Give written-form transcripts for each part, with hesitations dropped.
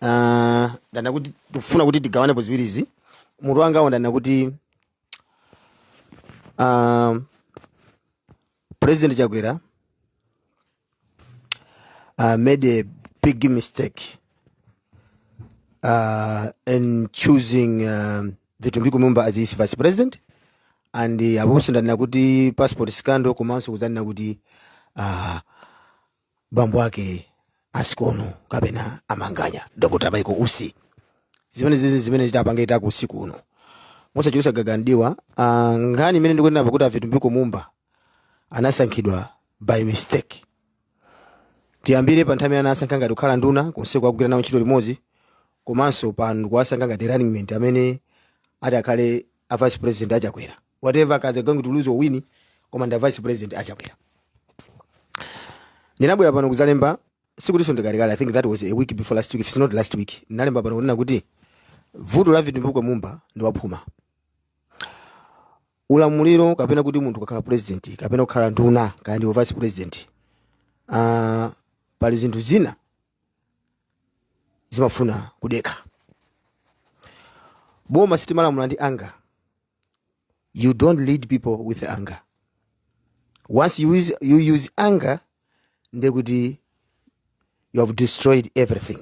Ndanena kuti tikufuna kuti tigawanepo ziwirizi. Mutu wangawo ndanena kuti President Chakwera made a big mistake in choosing Vitumbiko Mumba as his vice president, and aponso ndanena kuti passport scandal, komanso kudzanena kuti bambo ake asikono kapena amanganya Dr. Michael Usi. Zimene zizi zimene titapange taku usiku uno mosachulutsa gagandiwa. Nkhani imene ndikunena pakuti a Vitumbiko Mumba anasankhidwa by mistake, tiyambire pa nthawi imene anasankha ngati kukhala nduna konseko akugwira nawo ntchito limodzi, komanso pano kuwasankha ngati running mate amene ati akhale a vice president achakwera. Whatever kaza going to lose or win, koma ndi a vice president achakwera. Ndinabwera pano kuzalemba, sikutinso ndikalikale, I think that was a week before last week, if it's not last week. Ndinalemba pano kunena kuti vuto la Vitumbiko Mumba ndi waphuma. Ulamuliro kapena kuti munthu kukhala president kapena kukhala nduna kaya ndi vice president, pali zinthu zina zimafuna kudekha. Boma sitimalamula ndi anger. You don't lead people with anger. Once you use anger, ndekuti you have destroyed everything.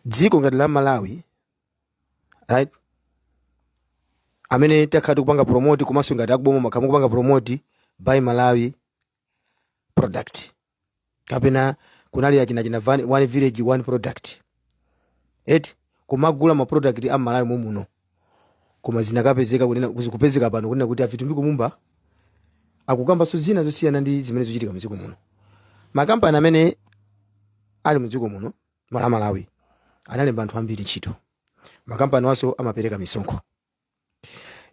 Dziko ngati la Malawi, right, amene takhala tikupanga promote, komanso ngati akuboma makhala mukupanga promote Buy Malawi product, kapena kunali achinachina one village one product eti, kumagula ma product a Malawi momuno, koma zinakapezeka kunena kupezeka pano kunena kuti aVitumbiko Mumba akukambanso zina zosiyana ndi zimene zikuchitika mdziko muno. Makampani amene ali mdziko muno mala Malawi analemba anthu ambiri ntchito. Makampani waso amapereka misonkho.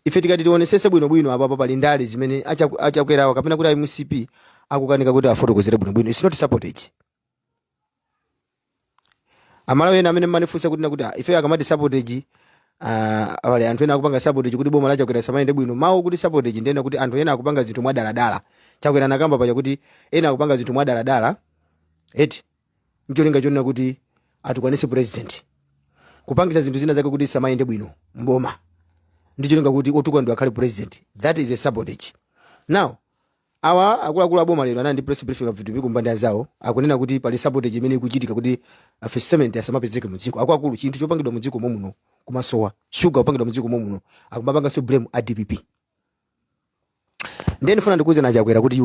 Ife tikati tionesese bwinobwino, apapo pali ndale zimene achakwerawa kapena kuti MCP akukanika kuti afotokozere bwinobwino. It's not sabotage. Amalawi ena amene mmanifunsa kuti nakuti ife akamati sabotage, awale anthu ena akupanga sabotage kuti boma la Chakwera samayende bwino. Mawu kuti sabotage ndena kuti anthu ena akupanga zinthu mwadaladala. Chakwera nakamba paja kuti ena akupanga zinthu mwadaladala eti, ncholinga chonena kuti atukwanise president, kupangisa zinthu zina zake kuti samayende bwino mboma, ndi cholinga kuti otukwana ndi akhale president. That is a sabotage. Now awa akuluakulu aboma lero anali ndi press briefing a Vitumbiko Mumba ndi anzawo, akunena kuti pali sabotage imene ikuchitika kuti cement asamapezeke mudziko. Akuluakulu, chinthu chopangidwa mudziko momuno kumasowa, sugar kupangidwa mudziko momuno, akumapanganso blame a DPP. Ndiye ndifuna ndikuuze na Chakwera kuti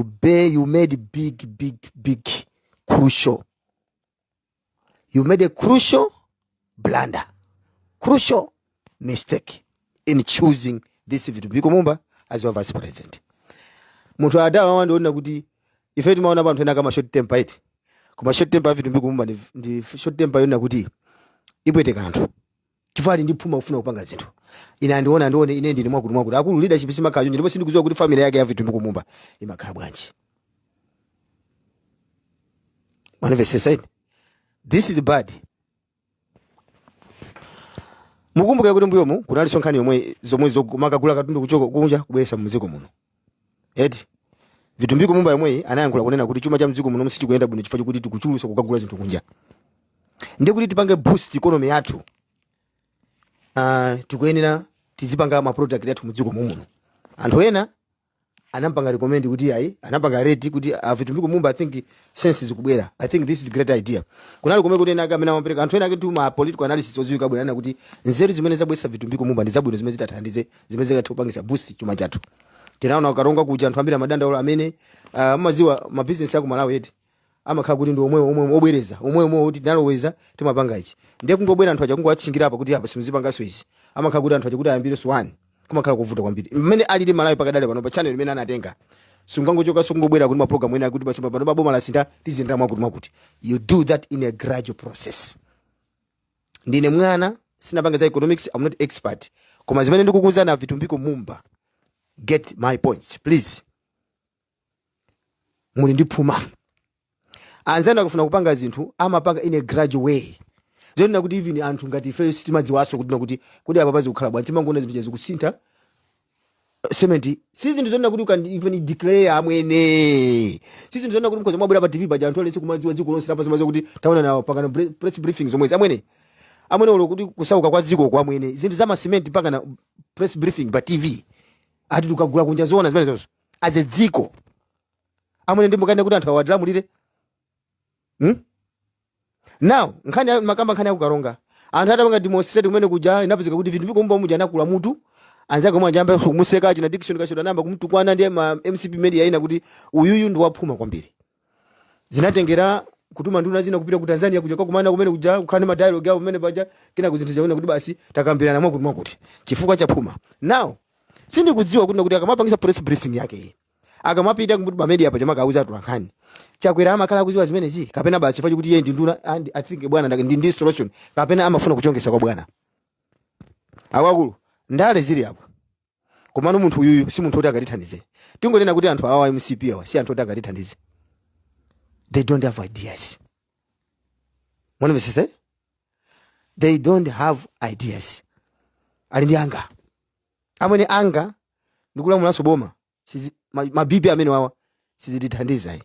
you made big big big crucial, you made a crucial blunder, crucial mistake in choosing this Vitumbiko Mumba as your vice president. Munthu adawa wandiona kuti ife timaona panthu ena kama short temper iti, koma short temper ya Vitumbiko Mumba ndi short temper yona kuti ipweteka anthu, chifukwa ali ndi phuma kufuna kupanga zinthu. Ine andiona andione, ine ndine mwakuti mwakuti. Akulu, leadership simakhala choncho, ndipo sindikudziwa kuti family yake ya Vitumbiko Mumba imakhala bwanji. Manimvesesa ine? This is bad. Mukumbukira kuti mbuyomu kunalinso nkhani yomwe zomwe zomakagula katundu kuchoka kunja kubweretsa mdziko muno eti. Vitumbiko Mumba yomweyi anayankhula kunena kuti chuma cha mdziko muno sichikuyenda bwino chifukwa chokuti tikuchulutsa kukagula zinthu kunja. Ndiye kuti tipange boost economy yathu, tikuyenera tizipanga ma product athu mdziko muno. Anthu ena anampanga recommend kuti ayi, anapanga rate kuti aVitumbiko Mumba, I think sense zikubwera, I think this is great idea. Kunali komwe kuti ena ake amene amapereka, anthu ena ake tu ma political analysis odziwika bwino, anena kuti nzeru zimene zabweretsa Vitumbiko Mumba ndi zabwino, zimene zitathandize, zimene zingathe kupangisa boost chuma chathu. Tinaona ukaronga kuja anthu ambiri amadandaula amene amadziwa ma business aku Malawi eti, amakhala kuti ndi omwe omwe obwereza omwe omwe kuti tinaloweza timapanga ichi, ndiye kungobwera anthu aja kungowatchingira apa kuti apa simuzipanganso izi, amakhala kuti anthu aja kuti ayambirenso one kumakhala kuvuta kwambiri. Mmene alili Malawi pakadali pano, pa channel imene anatenga, sungangochoka, sungobwera kuti ma program ena kuti basi pano boma lasintha, tiziyendera mwakuti mwakuti. You do that in a gradual process. Ndine mwana, sinapanga za economics, I'm not expert, koma zimene ndikukuuzani, Vitumbiko Mumba, get my points please. Muli ndi phuma. Anzanu akufuna kupanga zinthu amapanga in a gradual way, zonena kuti even anthu ngati ifeyo sitimadziwanso kuti kuti apa pazi kukhala bwanji, timangoona zinthu zikusintha. Cement si zinthu zonena kuti you can even declare, amwene. Si zinthu zonena kuti mkhoza mwabwera pa TV paja, anthu alese kumadziwa, dziko lonse lapansi madziwa kuti taona nawo pangano press briefing zomwezi, amwene. Amwene, ulo kuti kusauka kwa dziko kwa, amwene, zinthu za masimenti mpaka na press briefing pa TV, ati tukagula kunja. Zoona zimenezozo aze dziko, amwene? Ndi mukane kuti anthu awatilamulire, Now nkhani makamba nkhani yakukaronga, anthu atapanga demonstrate kumene kuja, inapezeka kuti Vitumbiko Mumba muja anakula mutu, anzake omwe ajamba kumuseka, china Dickson Kashoda namba kumtukwana, ndiye ma MCP media ina kuti uyuyu ndi waphuma kwambiri. Zinatengera kutuma nduna zina kupita ku Tanzania kuja, kwakumana kumene kuja, kukhani ma dialogue awo kumene paja, kina kuzinthu chaona kuti basi takambirana mwakuti mwakuti chifukwa chaphuma. Now sindikudziwa kuti akamapangisa press briefing yake iyi, akamapita kuti pa media paja makauza atu nkhani, Chakwera amakhala akuziwa zimenezi, kapena basi chifukwa kuti iye ndi nduna and I think bwana ndi solution, kapena amafuna kuchongesa kwa bwana. Akuluakulu, ndale zili apo, komano munthu uyuyu si munthu woti angatithandize. Tingonena kuti anthu awa, MCP awa, si anthu oti angatithandize. They don't have ideas. Mwanamvesese? They don't have ideas. Ali ndi anga, amwene, anga ndikulamulanso boma. Mabibi amene wawa sizitithandiza ayi.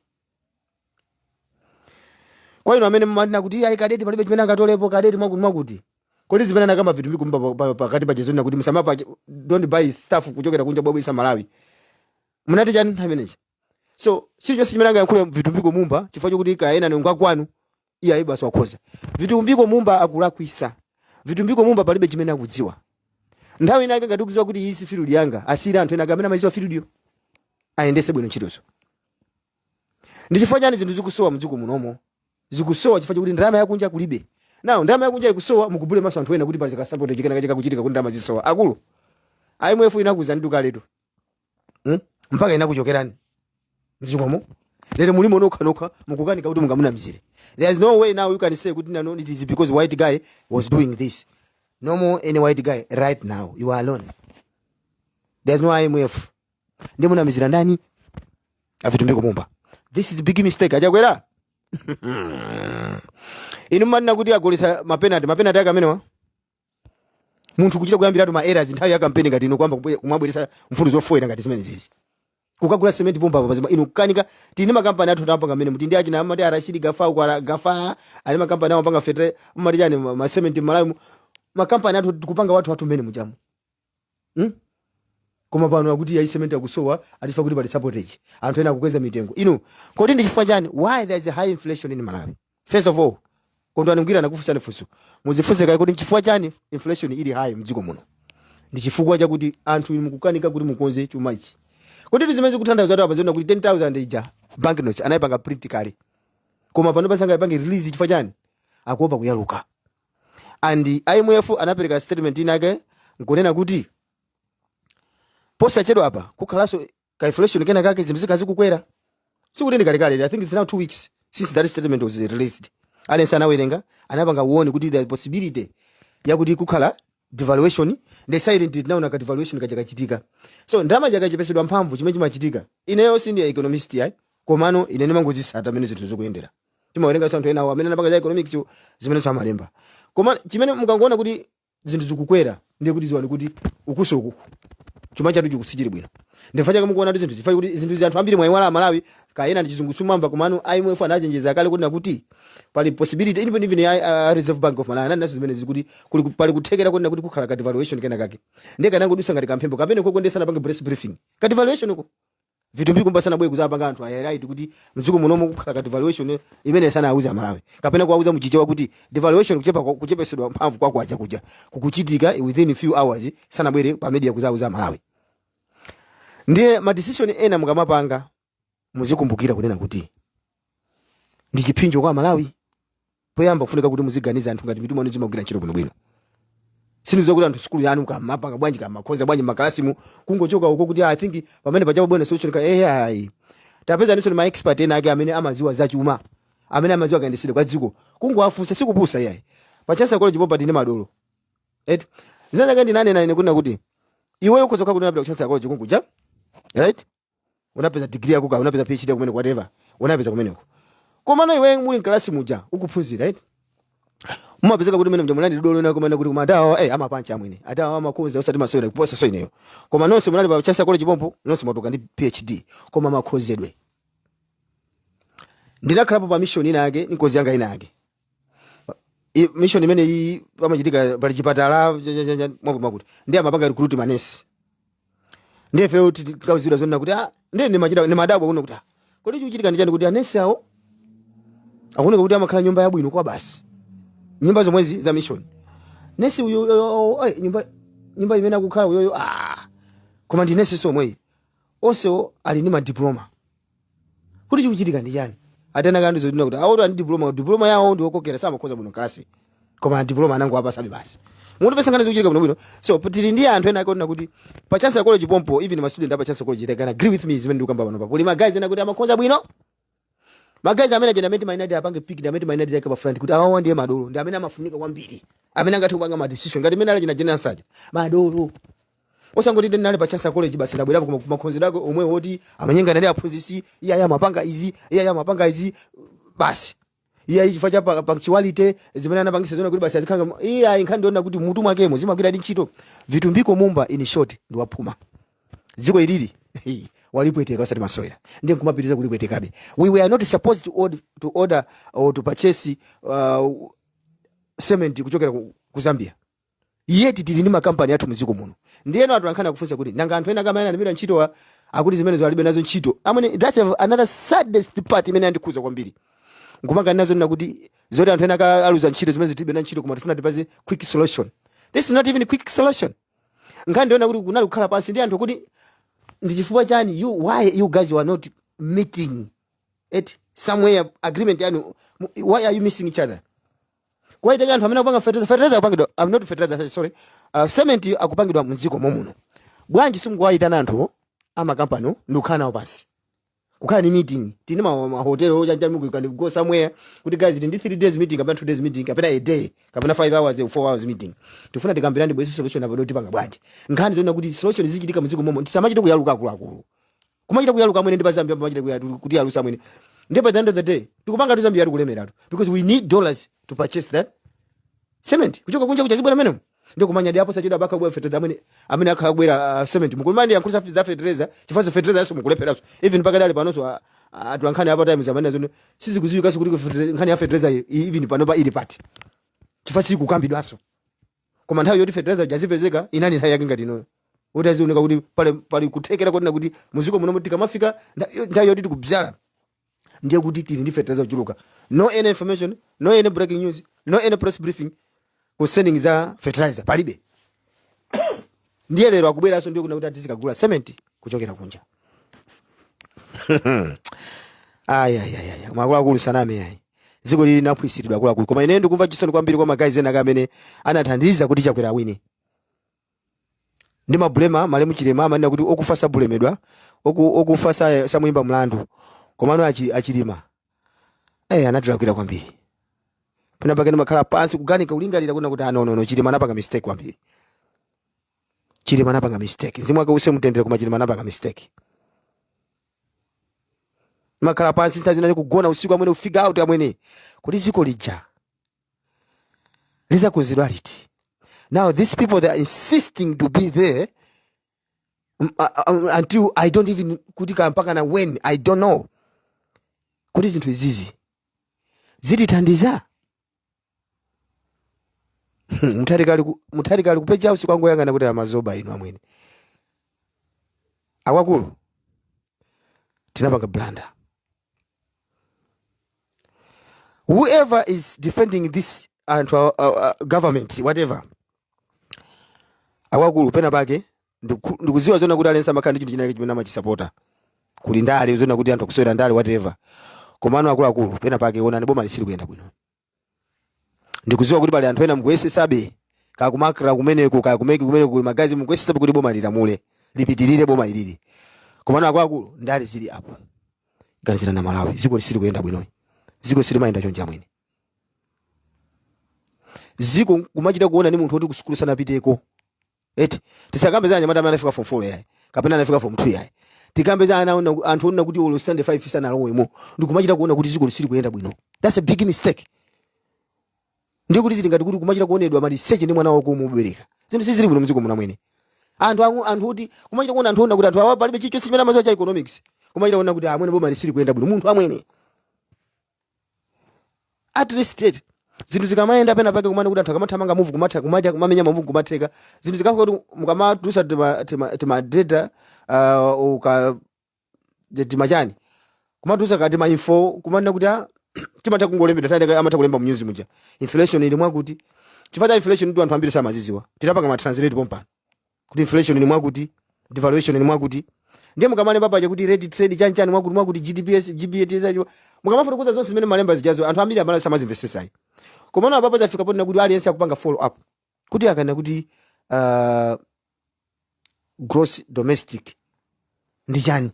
Kwa inu amene mmanena kuti ayi, kadeti palibe chimene angatolepo, kadeti mwakuti mwakuti, kodi zimene anakamba Vitumbiko Mumba pakati pa chezoni kuti musamapa, don't buy stuff kuchokera kunja bwabwisa Malawi, munati chani nthawi imeneyi? So chilichonse chimene angayankhule Vitumbiko Mumba, chifukwa chokuti kaena ni kwanu, iye ayi, basi wakhoza. Vitumbiko Mumba akulakwisa. Vitumbiko Mumba palibe chimene akudziwa. Nthawi inake ngati ukudziwa kuti iyi si field yanga, asiyire anthu ena amene amadziwa field yo ayendese bwino ntchitozo. Ndi chifukwa chani zinthu zikusowa mdziko munomo? Zikusowa chifukwa chokuti ndalama yakunja kulibe. Now ndalama yakunja ikusowa, mukubule maso anthu ena kuti pali kasapoti chikena kachika kuchitika kuti ndalama zisowa. Akulu, IMF inakuza ndi kaletu, Mpaka inakuchokerani mdzikomo. Lero mulimo nokha nokha, mukukanika kuti mungamunamizire. There is no way now you can say kuti no, it is because white guy was doing this. No more any white guy. Right now you are alone. There's no IMF. Ndi munamizira ndani, aVitumbiko Mumba? This is big mistake. Achakwera, inu mmanena kuti agolesa mapenalty, mapenalty ake amenewa? Munthu kuchita kuyambiratu ma errors nthawi ya kampeni ngati ino, kwamba kumabweresa mfundo zofoera ngati zimene zizi, kukagula cement pompa pazima, inu kukanika. Tini makampani athu tapanga mmene muti ndi achina amati Arashidi Gafa kwa Gafa ali makampani awo apanga fetere, mumati chani, ma cement Malawi, makampani athu tikupanga wathu wathu mmene mujamu, Koma pano akuti ayi, cement akusowa, atifa kuti pali sabotage, anthu ena akukweza mitengo. Inu, kodi ndi chifukwa chani? Why there is a high inflation in Malawi? First of all, Kondwani Ngwira anakufunsani funso, muzifunse kaye kuti nchifukwa chani inflation ili high mdziko muno. Ndi chifukwa chakuti anthu inu mukukanika kuti mukonze chuma ichi. Kodi ndi zimene zikutanthauza kuti apa kuti 10,000 ija bank notes anayipanga print kale, koma pano pasanga ipange release chifukwa chani? Akuopa kuyaluka. And IMF anapereka statement inake nkunena kuti posachedwa apa kukhalanso ka inflation kena kake, zinthu zikhazi kukwera. Sikuti ndi kalekale, I think it's now 2 weeks since that statement was released. Aliyense anawerenga, anapanga uone kuti there is possibility yakuti kukhala devaluation. The silent tinaona ka devaluation kaja kachitika. So ndalama chakachepesedwa mphamvu, chimene chimachitika, ineyo sindi economist yayi, komano ine ndimangozisata amene zinthu zikuyendera. Timawerenga anthu ena amene anapanga za economics zimene amalemba. Koma chimene mukangoona kuti zinthu zikukwera, ndiye kuti ziwani kuti ukuso ukuku chuma chathu chikusichili bwino. Ndifa chake mukuona kuti zinthu, chifukwa kuti zinthu zi anthu ambiri mwayiwala Malawi kayena ndi chizungu sumamba. Komano IMF anachenjeza kale kuti nakuti pali possibility, even Reserve Bank of Malawi anali nazo zimene zikuti kuli pali kuthekera kuti nakuti kukhala ka devaluation kena kake. Ndiye kanangodusa ngati kamphembo kapene koko, ndesana pange press briefing ka devaluation uko. Vitumbiko mbasana bwe kuzapanga anthu highlight kuti mdziko munomo kukhala ka devaluation imene sana auza Malawi, kapena kuauza muchichewa kuti devaluation, kuchepa kuchepesedwa mphamvu kwako aja kuja kukuchitika within a few hours, sanabwere pa media kuzauza Malawi. Ndiye ma decision ena mukamapanga, muzikumbukira kunena kuti ndi chipsinjo kwa Malawi. Poyamba kufunika kuti muziganiza anthu ngati mitima zimagwira ntchito bwinobwino. Sindizokuti kuti anthu sukulu yanu kamapanga bwanji, kamakhoza bwanji makalasimu, kungochoka uko kuti, "Ah, I think pamene pachapo bwino solution ka." Ayi, tapeza niso ni ma expert ena ake amene amaziwa zachuma, amene amaziwa kayendetsedwe kwa dziko, kungowafunsa sikupusa iyayi. Pa Chancellor College pompa tine madolo eti zina zake ndinanena ine kunena kuti iweyo ukhoza kuti unapita ku Chancellor College kunkuja, right? Unapeza degree yako ka unapeza PhD kumene, whatever unapeza kumeneko. Komano iwe muli mkalasi muja ukuphunzira, right? Mumapezeka kuti mene munali ndi dolo kumene kuti koma adawa amapancha amwene, adawa amakonza osati masewera kuposa so ineyo. Koma nonse munali pa Chancellor College pompo, nonse mwatuluka ndi PhD, koma makhozedwe. Ndinakhalapo pa mission ina yake, nkozi yanga ina yake. Mission imene iyi pamachitika pali chipatala mwakuti mwakuti, ndiye amapanga recruit manesi. Ndiye ife tikauzidwa zonena kuti ndiye ndimachita ndimadabwa kuno kuti kodi chikuchitika ndi chani kuti anesi awo akuoneka kuti amakhala nyumba yabwino kwa basi, nyumba zomwezi za mission. Nesi uyo uyo, ai, nyumba imene akukhala uyoyo, koma ndi nesi somweyi, onsewo ali ndi madiploma. Kuti chikuchitika ndi chani? Atena kandi zotina kuti awo ali diploma, diploma yawo ndi okokera, samakhoza bwino kalasi, koma diploma anango apasabe basi. Munthu pesa ngani zikuchitika bwino bwino. So tili ndi anthu ena akuona kuti pa Chancellor College pompo, even ma student apa Chancellor College, they can agree with me zimene ndikukamba pano. Kuli ma guys ena kuti amakhoza bwino, ma guys amene ajena amene mainadi apange pick, ndi amene mainadi yake pa front kuti awawa ndiye madolo, ndi amene amafunika kwambiri, amene angathe kupanga ma decision ngati amene ali china jena nsaja madolo. Osangoti ndinali pa Chancellor College basi, ndabwerapo, koma kumakhonzero ako omwe woti amanyengana ndi aphunzitsi, iye ayi amapanga izi, iye ayi amapanga izi basi, iye ayi chifukwa cha punctuality zimene anapangisa zona kuti basi azikhala iye ayi. Nkhani ndiona kuti mutu mwakemo zimagwira ndi ntchito. Vitumbiko Mumba, in short, ndi waphuma. Dziko ilili walipweteka osati masewera, ndiye nkumapitiriza kulipwetekabe. We were not supposed to order or to purchase cement kuchokera ku Zambia, yet tili ndi makampani athu mdziko muno. Ndiyeno anthu ankhani akufunsa kuti nanga anthu ena kamene analembedwa ntchito akuti zimenezo alibe nazo ntchito amene. That's another saddest part imene andikhuza kwambiri, nkumanga nazo nina kuti zoti anthu ena aluza ntchito, zimene tilibe na ntchito, koma tifuna tipaze quick solution. This is not even quick solution. Nkhani ndiona kuti kunali kukhala pansi ndi anthu kuti ndi chifukwa chani you, why you guys were not meeting at somewhere, agreement yanu, why are you missing each other? Kwaiteka anthu amene akupanga fertilizer, fertilizer akupangidwa, I'm not fertilizer, sorry, cement akupangidwa mdziko momuno. Bwanji simukuwayitana anthu amakampani ndikukhala nawo pansi, kukhala ni meeting? Tini ma hotel chanjani, you can go somewhere kuti guys, tili ndi 3 days meeting kapena 2 days meeting kapena a day kapena 5 hours 4 hours meeting, tifuna tikambirane bwezi solution apo, tipanga bwanji? Nkhani zoona kuti solution zichitika mdziko momo, tisamachite kuyaluka akuluakulu, kumachita kuyaluka amwene ndi pa Zambia, pamachita kuti yalusa amwene. Ndipo by the end of the day tikupanga tu Zambia kulemeratu because we need dollars to purchase that cement kuchoka kunja kuja zibwera menemo. Ndio kumanya apo sachedwa baka bwa fertilizer amene amene akhabwera cement mukumandi yankhulisa za fertilizer, chifukwa fertilizer yaso mukulepheranso. Even pakadali panonso atu ankhani apa times amene zono sizikuziwika kuti nkhani ya fertilizer even panopa ili pati, chifukwa sikukambidwanso. Koma nthawi yoti fertilizer jazipezeka inani nthawi yake ngati inoyo kuti azioneka kuti pali kuthekera kuti kuti muziko muno tikamafika nthawi yoti tikubzala, ndiye kuti tili ndi fertilizer kuchuluka. No any information, no any breaking news, no any press briefing concerning za fertilizer, palibe. Ndiye lero akubweranso ndiye kuna kuti atizikagula cement kuchokera kunja. Ayayayaya, akuluakulu saname ayi, dziko lili linaphwisiridwa akuluakulu. Koma ine ndikumva chisoni kwambiri kwa ma guys ena amene anathandiza kuti Chakwera awine. Ndi mabulema malemu Chilema amanena kuti okufa sabulemedwa, okufa samuyimba mlandu. Komano achilima anatilakwira kwambiri. Pena pake ndimakhala pansi kuganika, kulingalira kuna kuti ah, no, no, no, Chilima anapanga mistake kwambiri. Chilima anapanga mistake, mzimu wake use mtendere, koma Chilima anapanga mistake. Makhala pansi nthawi zina kugona usiku amwene, kufigure out amwene kuti dziko lija lizakonzedwa liti. Now these people, they are insisting to be there until I don't even kuti mpaka na when, I don't know kuti zinthu izizi zitithandiza. Mutharika ali kupecha usiku angoyang'ana kuti amazoba inu amwene akwakulu tinapanga blunder. Whoever is defending this anthu government, whatever, akwakulu pena pake ndikuziwa zona kuti aliyense amakhala ndi chinthu chinake chimene amachisapota, kuli ndale zona kuti anthu akusewera ndale, whatever. Komano akuluakulu, pena pake onani boma lisili kuyenda bwino. Ndikuziwa kuti pali anthu ena mukuyesesabe kakumakra kumeneko, kakumeki kumeneko, kuli magazi, mukuyesesabe kuti boma lilamule, lipitirire boma ilili. Komano akuluakulu, ndale zili apo, ganizira na Malawi, dziko lisili kuyenda bwinoyi. Dziko silimayenda chonchi amwene. Dziko kumachita kuona ni munthu woti kusukulu sanapiteko eti. Tisakambe za anyamata amene anafika form 4 yayi kapena anafika form 2 yayi, tikambe za ana anthu ona kuti olo standard 5 sanalowemo, ndikumachita kuona kuti dziko lisili kuyenda bwino. That's a big mistake. Ndiye kuti zili ngati kuti kumachita kuonedwa maliseche ndi mwana wako umubereka. Zinthu sizili bwino mdziko muno mwene. Anthu anthu kuti kumachita kuona anthu ona kuti anthu awa palibe chilichonse chimene amadziwa cha economics, kumachita kuona kuti amwene, boma lisili kuyenda bwino. Munthu amwene, at least state zinthu zikamayenda pena pake, kumana kuti anthu akamathamanga muvu, kumatha kumadya, kumamenya mavuvu, kumatheka. Zinthu zikafika kuti mukamatulusa tima data, uka timachani, kumatulusa kati ma info, kumanena kuti timatha kungolembedwa tayenda, amatha kulemba mu news muja, inflation ili mwakuti. Chifukwa cha inflation ndi anthu ambiri samaziziwa, tinapanga ma translate pompano kuti inflation ili mwakuti, devaluation ili mwakuti. Ndiye mukamalemba paja kuti rate trade chanchani mwakuti mwakuti, GDPs, GBAT, mukamafuna zonse zimene malemba zijazo, anthu ambiri amala samazimvesesayi. Komano apapo zafika poti kuti aliyense akupanga follow up kuti akana kuti gross domestic ndi chani,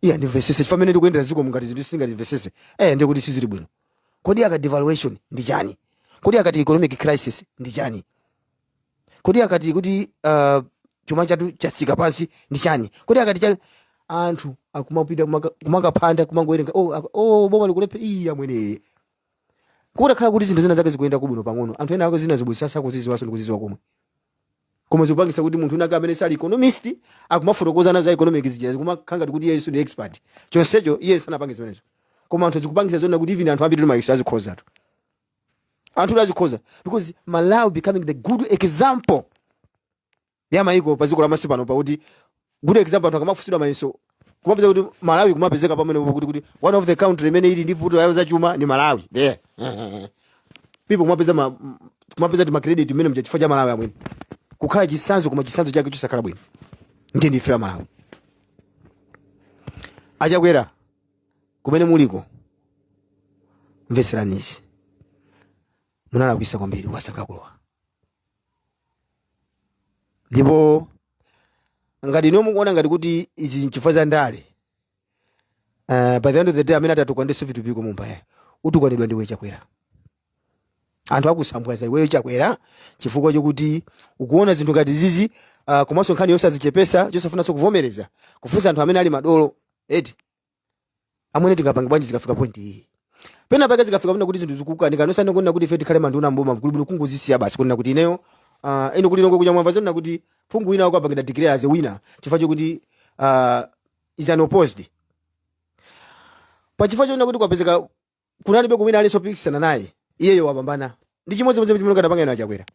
iya ndimvesese chifukwa mmene ndikuyendera ziko mungati zinthu singatimvesese, ndiye kuti sizili bwino. Kodi akati devaluation ndi chani? Kodi akati economic crisis ndi chani? Kodi akati kuti chuma chathu chatsika pansi ndi chani? Kodi akati chani? Anthu akumapita kumakaphanda, kumangowerenga, oh, oh, boma likulephe. Iya amwene, kutakhala kuti zinthu zina zake zikuyenda kubwino pang'ono, anthu ena ako zina zibwezesa kuziziwaso ndikuziziwa komwe, koma zikupangisa kuti munthu unake amene sali economist akumafotokoza nazo za economic zija, kumakhala ngati kuti iye ndi expert, chonsecho iye sanapange zimenezo. Koma anthu zikupangisa zona kuti even anthu ambiri mayiso azikhozatu, anthu azikhoza, because Malawi becoming the good example ya maiko pa dziko lapansi pano, pakuti good example, anthu akamafusidwa mayiso kumapeza kuti Malawi kumapezeka pamene kuti one of the country imene ili ndi vuto ya zachuma ni Malawi. There people kumapeza kumapeza ti ma credit imene mja chifukwa cha Malawi amwene kukhala chisanzo, koma chisanzo chake chisakhala bwino. Ndiye ndife Malawi. Achakwera, kumene muliko, mveseranizi, munalakwisa kwambiri kuwasankha kulowa. Ndipo ngati ino mukuona ngati kuti izi nchifukwa za ndale, by the end of the day amene atatukwanise Vitumbiko Mumba ya utukwanidwa ndiwe Chakwera. Anthu akusambwaza iweyo Chakwera, chifukwa chokuti ukuona zinthu ngati zizi, komanso nkhani yosazichepesa, chosafunanso kuvomereza, kufunsa anthu amene ali madolo eti, amwene, tingapange bwanji zikafika point iyi? Pena pake zikafika pena kuti zinthu zikukanika, nosane kuona kuti ife tikhale manduna mboma, mkulubulu kungozisiya basi, kunena kuti ineyo ino kuti nongo kuja mwamva zonena kuti phungu wina wako apangida declare as a winner chifukwa chokuti is unopposed, pachifukwa choona kuti kwapezeka kunalibe kuwina alinso pikisana naye, iyeyo wapambana. Ndi chimodzimodzi chimene kanapanga ino Achakwera.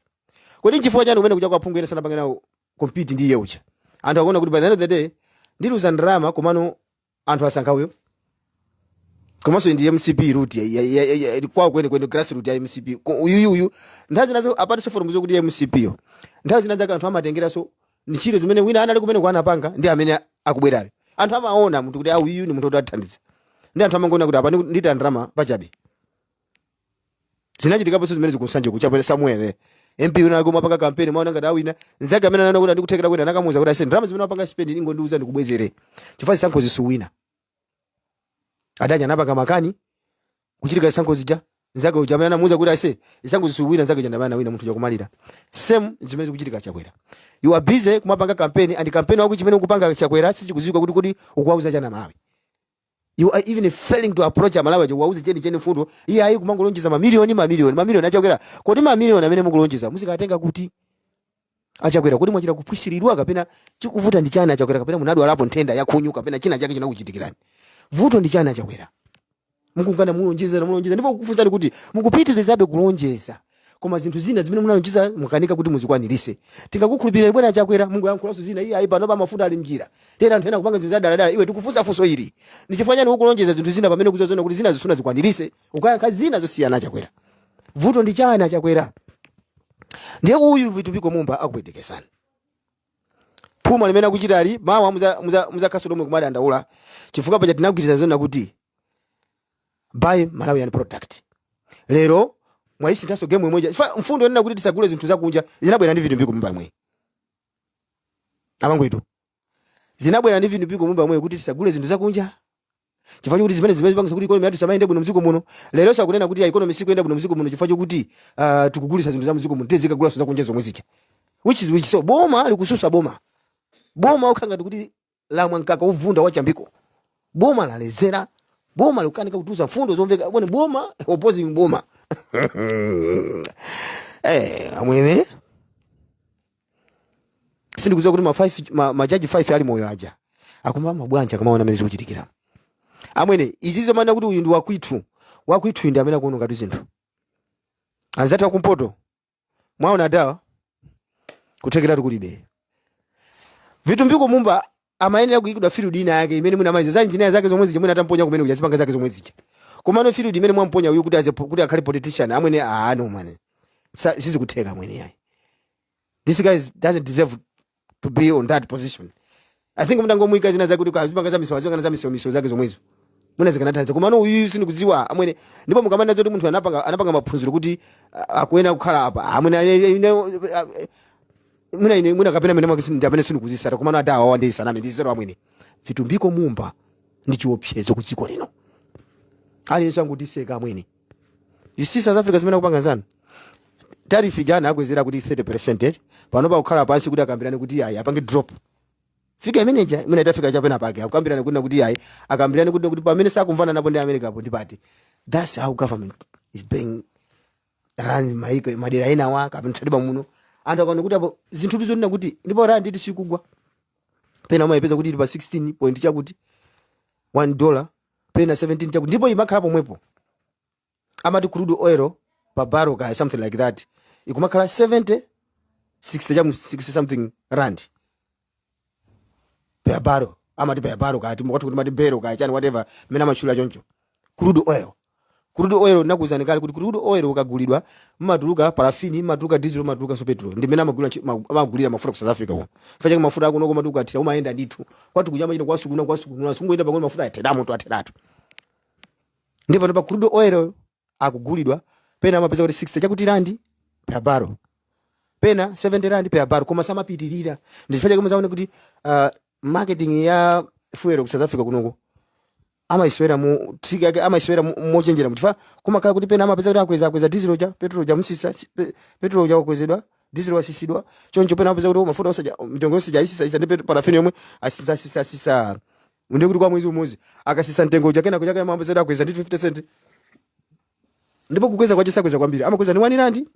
Kodi nchifukwa chani kumene kuja kwa phungu ena sanapanga nawo compete ndi iye uja? Anthu akuona kuti by the end of the day ndiluza ndalama, komano anthu asankha uyo. Komanso ndi MCP route kwawo kwene kwene, grassroot ya MCP. Uyuyu uyu nthawi zinazo apati fotomuzo kuti MCP yo, nthawi zina zake anthu amatengeranso ntchito zimene wina anali kumene kwanapanga ndi amene akubwerayo. Anthu amaona munthu kuti uyuyu ni munthu woti athandiza, ndi anthu amangoona kuti apa ndita ndalama pachabe. Zinachitikaponso zimene zikunsanje kuchapwera somewhere there, MP wina ake umapanga campaign, maona ngati awina, nzake amene anaona kuti andikuthekera kwina anakamuuza kuti ase, ndalama zimene wapanga spend ingondiuza ndikubwezere, chifukwa zisankho zisuwina. Adaja anapanga makani kuchitika zisankho zija, nzake uja amene anamuuza kuti ase, zisankho zisuwina, nzake uja ndamene anawina, munthu uja. Same zimene zikuchitika Chakwera, you are busy kumapanga campaign, and campaign wako chimene ukupanga Chakwera sichikuziwika kuti ukuwauza chana Malawi. You are even failing to approach Amalawi aja uwauze cheni cheni fundo. Iye ayi, kumangolonjeza mamiliyoni, mamiliyoni, mamiliyoni. Achakwera, kodi mamiliyoni amene mukulonjeza muzikatenga kuti Achakwera? Kodi mwachita kupwisiridwa kapena chikuvuta ndi chani Achakwera? Kapena munadwalapo nthenda ya khunyu kapena china chake chinakuchitikirani? Vuto ndi chani Achakwera? Mukungana mulonjeza na mulonjeza, ndipo kukufunsani kuti mukupitirizabe kulonjeza, koma zinthu zina zimene munalonjeza mukanika kuti muzikwanirise. Tingakukhulupirira bwana Achakwera? Mungoyankhulanso zina. Iye ayi, pano pa mafuta ali mjira tera, anthu ena kupanga zinthu zadaladala. Iwe, tikufunsa funso ili: ndi chifukwa chani ukulonjeza zinthu zina pamene kuzozona kuti zina zisuna zikwanirise, ukayankha zina zosiyana? Achakwera, vuto ndi chani Achakwera? Ndiye uyu Vitumbiko Mumba akupwetekesani phuma limene akuchitali. Mawa muzakhaso lomwe kumadandaula, chifukwa paja tinagwirizana zona kuti buy Malawian product. Lero mwayisinthanso game imwe. Chifukwa mfundo yonena kuti tisagule zinthu zakunja zinabwera ndi Vitumbiko Mumba mwe, amangwetu, zinabwera ndi Vitumbiko Mumba mwe kuti tisagule zinthu zakunja, chifukwa chokuti zimene zipangisa kuti economy yathu samayende bwino mdziko muno. Lero sakunena kuti economy sikuyenda bwino mdziko muno chifukwa chokuti tikugulisa zinthu za mdziko muno, tizikagulaso zakunja zomwe zija, which is which? So boma likususa boma, boma ukhala ngati kuti lamwa mkaka uvunda wachambiko, boma lalezera. Boma likukanika kutuza mfundo zomveka bone. Boma opposing boma. Amwene, sindikudziwa kuti ma 5 majaji 5 ali moyo aja akumama bwanji akamaona amene zikuchitikira. Amwene, izizo mana kuti uyu ndi wakwithu, wakwithu ndi amene akuona ngati zinthu. Anzathu akumpoto mwaona adawa kuthekeratu kulibe. Vitumbiko Mumba amayenera kuyikidwa field ina yake imene mwina amaiza za engineer zake zomwe zija, mwina atamponya kumene kuja zipanga zake zomwe zija. Komano field imene mwamponya uyu kuti aze kuti akhale politician, amwene, ah no man, sizikutheka amwene, yayi. This guy doesn't deserve to be on that position. I think mutangomuyika zina zake kuti azipanga za misewu, azipanga za misewu, misewu zake zomwezo mwina zikanathandiza. Komano uyu sindikudziwa amwene. Ndipo mukamana zoti munthu anapanga maphunziro kuti akuyenera kukhala apa, amwene, mwina ine mwina kapena mene mwake ndi amene sindikuzisata. Komano adawa wandi saname ndizero amwene, Vitumbiko Mumba ndi chiopsezo ku dziko lino. Aliyense angutiseka amwene. You see South Africa zimene akupanga zanu, tariff jana akwezera kuti 30%, eh? Pano pakukhala pansi kuti akambirane kuti ayi, apange drop fika imeneja imene itafika chapena pake. Akukambirana kuti ayi, akambirane kuti pamene sakumvana napo ndi America apo ndipati. That's how government is being run maiko madera enawa kapena tadiba muno. Anthu akaona kuti apo zinthu tizonena kuti ndipo rand iti sikugwa, pena umayipeza kuti ili pa 16 point chakuti $1, pena 17 chakuti, ndipo imakhala pomwepo. Amati crude oil pa barrel ka something like that ikumakhala 70 60 chamu 60 something rand per barrel. Amati per barrel kati mwati kuti mati barrel ka chani, whatever mene amachula choncho. Crude oil, crude oil, nakuzani kale kuti crude oil ukagulidwa mmatuluka parafini, mmatuluka diesel, mmatuluka so petrol. Ndi mene amagulira mafuta ku South Africa kuno. Facha mafuta akuno koma tukathira umayenda ndithu kwati kunyama chino kwasukuna kwasukunula sungoyenda pang'ono, mafuta athera moto atheratu. Ndipo pa crude oil akugulidwa pena amapeza kuti 60 chakuti randi per barrel, pena 70 rand per barrel, koma samapitirira. Ndichifukwa chake muzaone kuti marketing ya fuel ku South Africa kunoko amayiswera mu trick yake, amayiswera mochenjera muchifukwa kumakhala kuti pena amapeza kuti akweza diesel uja, petrol uja msisa petrol uja wakwezedwa, diesel wasisidwa choncho. Pena amapeza kuti mafuta osaja mitengo yonse jaisisa isa ndi parafini yomwe asisa asisa asisa, ndiye kuti kwa mwezi umodzi akasisa mtengo uja, kena kuchaka amapeza kuti akweza ndi 50 cent. Ndipo kukweza kwache sakweza kwambiri, amakweza ni 1 rand,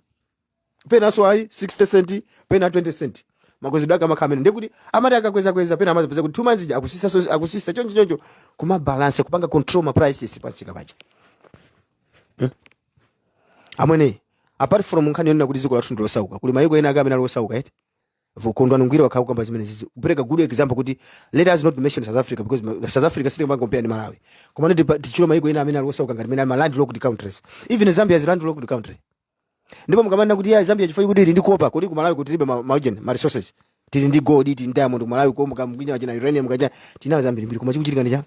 pena so ayi 60 cent, pena 20 cent. Makwezedwe ake amakhala amene. Ndikuti amati akakweza kweza, pena amapeza kuti 2 months ija akusisa, so akusisa choncho choncho, kuma balance, kupanga control ma prices pansika paja. Amwene, apart from nkhani yonena kuti dziko lathu ndilosauka, kuli mayiko ena ake amene ali osauka eti. Kondwani Ngwira wakhala kukamba zimene zizi, kupereka good example kuti let us not mention South Africa because South Africa sitingapanga compare ndi Malawi, koma tichule mayiko ena amene ali osauka ngati amene ali ma landlocked countries. Even Zambia is landlocked country. Ndipo mukamanena kuti ya Zambia chifukwa kuti ili ndi copper, kodi ku Malawi kuti tilibe ma resources? Tili ndi gold, tili ndi diamond ku Malawi, ko mukamgwinya china uranium kaja tinayo zambiri mbiri. Koma chikuchitika ndi cha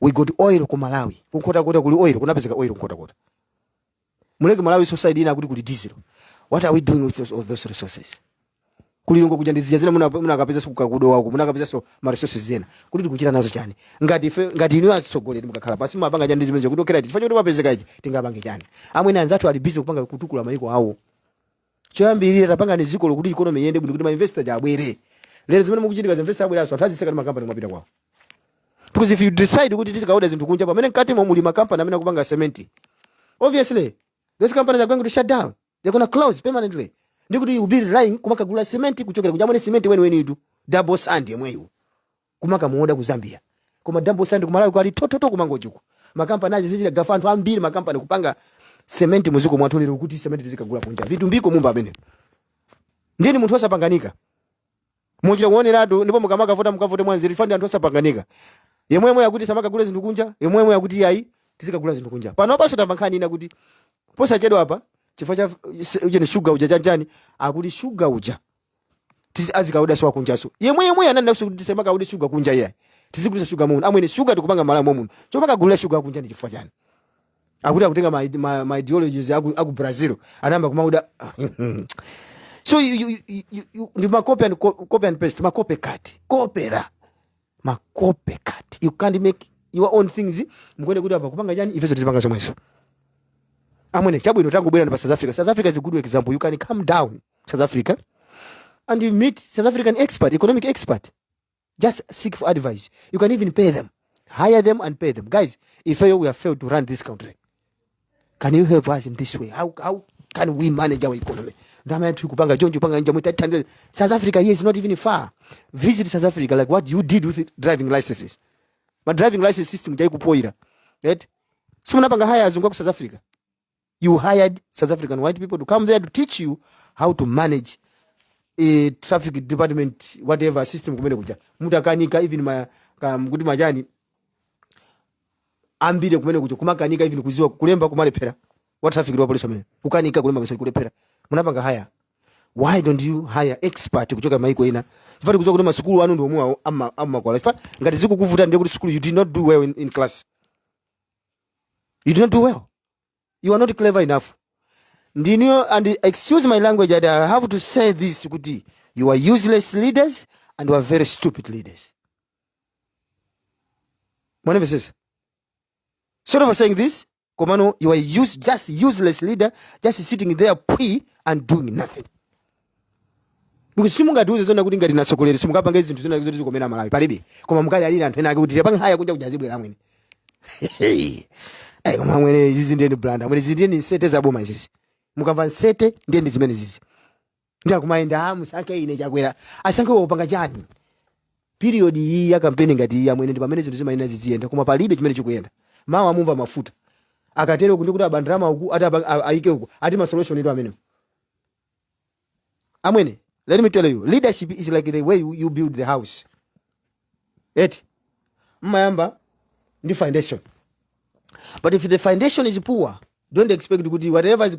we got oil ku Malawi, Kunkhotakota kuli oil, kunapezeka oil Kunkhotakota. Muleke Malawi society ina kuti kuli diesel. What are we doing with all those resources? Kulilongo kuja ndizija zina muna akapeza so kukakudowa uku muna akapeza so ma resources zena kuti tikuchita nazo chani? Ngati ife, ngati inu atsogoleri mukakhala pasi mapanga chani zimene kuti okera chifukwa choti mapezeka ichi tingapange chani? Amwene, anzathu ali busy kupanga kutukula maiko awo. Choyambirira tapanga ni dziko lokuti economy iyende bwino kuti ma investor abwere. Lero zimene mukuchitika, investor abwere aso anthu aziseka ndi makampani mwapita kwawo, because if you decide kuti tizikaoda zinthu kunja pamene mkati mo muli makampani amene akupanga cement, obviously those companies are going to shut down, they're going to close permanently. Ndikuti you be relying kumakagula cement kuchokera kunja. Amene cement weni weni itu double sand yemweyo kumakamuoda ku Zambia, koma double sand kumalawi kwali tototo kumangochuku. Makampani aje zichita gafa anthu ambiri, makampani kupanga cement muziko mwathu, lero kuti cement tizikagula kunja. Vitumbiko Mumba amene ndini munthu osapanganika, muchita kuoneratu. Ndipo mukamakavota mukavote mwanzeru fandi anthu osapanganika. Yemwemwe yakuti samakagula zinthu kunja, yemwemwe yakuti yayi, tizikagula zinthu kunja. Pano paso tamva nkhani ina kuti posachedwa apa chifukwa cha ujeni shuga uja chanchani, akuti shuga uja azikauda so wakunjaso. Yemwe yemwe anani naso kuti tisamakaude shuga kunja, iyayi, tizigulisa shuga muno. Amwene, shuga tikupanga Malawi muno, chomakagulira shuga kunja ndi chifukwa chani? Akuti akutenga ma ideologies aku Brazil, anayamba kumauda. So you, ndi ma copy and paste, ma copycat, kopera, ma copycat. You can't make your own things. Mukuone kuti apa kupanga chani, ifeso tizipanga zomwezo. Amwene, chabwino tangobwera pa South Africa. South Africa is a good example. You can come down South Africa and you meet South African expert, economic expert, just seek for advice. You can even pay them. Hire them and pay them. Guys, ifeyo we have failed to run this country, can you help us in this way? How can we manage our economy? Ndalama yathu ikupanga choncho, panga nja mwita. South Africa here is not even far. Visit South Africa, like what you did with driving licenses. Ma driving license system jaikupoira, right? Simunapanga hire azungu ku South Africa? You hired South African white people to come there to teach you how to manage a traffic department, whatever system kumene kuja. Mutakanika even ma kuti majani ambire kumene kuja, kumakanika even kuziwa kulemba, kumalephera. Wa traffic wa police amene kukanika kulemba message, kulephera. Munapanga hire. Why don't you hire expert kuchoka maiko ena? Chifukwa kuzoka kuti masukulu anu ndi omwe ama amakwala. Chifukwa ngati zikukuvuta, ndiye kuti school you did not do well in class. You did not do well. You are not clever enough. Ndiniyo, and excuse my language and I have to say this, kuti you are useless leaders and you are very stupid leaders. Mwanamvesesa? Sort of saying this, komano you are just useless leader, just sitting there pwi and doing nothing, because simungatiuze zona kuti ngati nasogoleri simungapange zinthu zina zoti zikomera Malawi palibe, koma mukali alili anthu ena ake kuti tipange hire kunja kuja azibwera amwene. Eh, koma amwene, izizi ndiye ndi blunder amwene, izi ndiye ndi nsete zaboma izizi. Mukamva nsete, ndiye ndi zimene zizi. Ndi akumayenda, "Ah, musankhe ine Chakwera." Asankhe wopanga chani? Period iyi ya kampeni ngati iyi amwene, ndi pamene zinthu zimayenda ziziyenda, koma palibe chimene chikuyenda. Mawa amumva mafuta akatero kundi kuti abandrama uku ati ayike uku, ati ma solution ito amenewo. Amwene, let me tell you, leadership is like the way you build the house, eti? Mmayamba ndi foundation, but if the foundation is poor, don't expect kuti whatever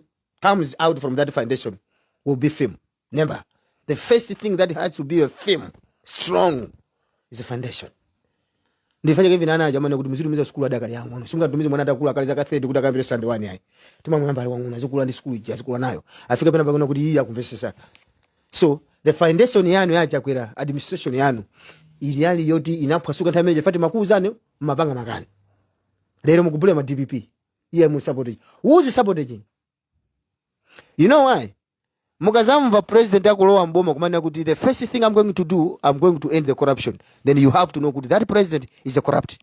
comes out from that foundation will be firm. Never. The first thing that has to be a firm, strong, is a foundation. Ndifanye even ana aja amene kuti muzitumiza sukulu adakali ang'ono. Simungatumize mwana atakula kale zaka 30 kuti akamvere Sunday 1, ayi. Timamuyamba ali wang'ono, azikula ndi sukulu ija, azikula nayo, afika pena pakuna kuti iye akumvesesa. So the foundation yanu yaChakwera administration yanu ili yali yoti inaphwasuka nthawi imene fati makuuzani, mmapanga makani. Lero mukubule ma DPP iye mu sabotage. Who is sabotaging? You know why? Mukazamva president akulowa mboma kumanena kuti, "The first thing I'm going to do, I'm going to end the corruption," then you have to know kuti that president is a corrupt.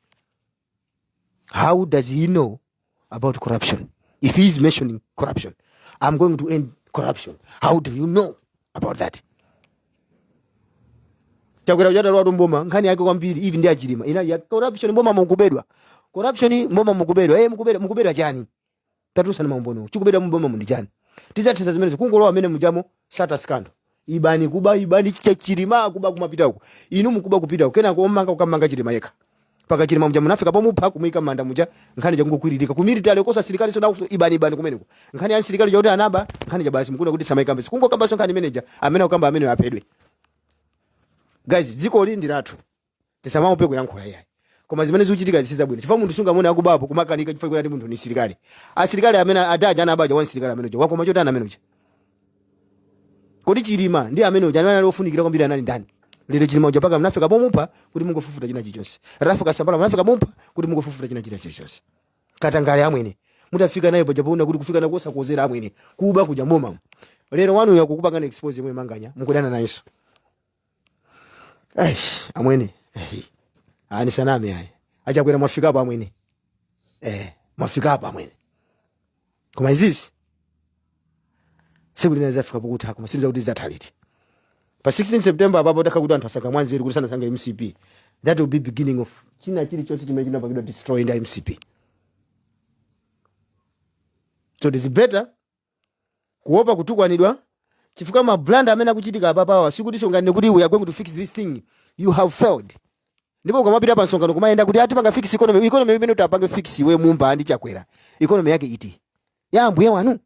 How does he know about corruption if he is mentioning corruption? "I'm going to end corruption." How do you know about that? Chakwera uchatalowa mboma, nkhani yake kwambiri, even ndi aChilima, inali ya corruption. Mboma mukubedwa, corruption mboma mukubedwa. Eh, mukubedwa, mukubedwa chani? Tatusana mambono, chikubedwa mboma mundi chani? Tidzathetsa zimenezo. Kungolowa amene mujamo, sata scandal, ibani kuba, ibani Chilima kuba, kumapita uko, inu mukuba kupita uko, kenako omanga kukamanga Chilima yekha. Paka Chilima muja munafika pomupha, kumuyika manda muja, nkhani jakungokwiriririka ku military kosa asilikali so nakuso ibani, ibani kumeneko. Nkhani ya asilikali chakuti anaba, nkhani ja basi mukuna kuti samaikambe, kungokambaso nkhani manager amene akukamba amene aphedwe. Guys, dziko li ndi lathu, tisamaope kuyankhula iyayi, koma zimene zikuchitika zisizabwino, chifukwa munthu sungamone akubapo kumakanika chifukwa kuti munthu ni silikali. Asilikali amene adaja anabaja wa msilikali amene uja wakoma chotani amene uja? Kodi Chilima ndi amene uja amene ali ofunikira kwambiri anali ndani? Lero Chilima uja paka mnafika pomupha kuti mungofufuta china chilichonse. Ralph Kasambara mnafika pomupha kuti mungofufuta china chilichonse. Katangale amwene, mutafika naye paja poona kuti kufika nako osakozera amwene, kuba kuja mboma. Lero wanu yakukupangana expose yemwe manganya mukudana nayenso. Eish, amwene. Eh, ani saname ayi. AChakwera mwafikapo amwene. Eh, mwafikapo amwene, koma izizi siku lina zafika pokutha, koma sindiza kuti zatha liti. Pa 16 September apapo takha kuti anthu asankha mwanzeru kuti sanasankhe MCP, that will be beginning of china chilichonse chimene chinapangidwa destroy ndi MCP. So it is better kuopa kutukwanidwa, chifukwa ma blunder amene akuchitika apapawa sikuti songani kuti we are going to fix this thing. You have failed. Ndipo ukamapita pa msonkhano kumayenda kuti ati panga fix economy, economy imene utapange fix iwe Mumba ndi Chakwera, economy yake iti ya ambuye wanu?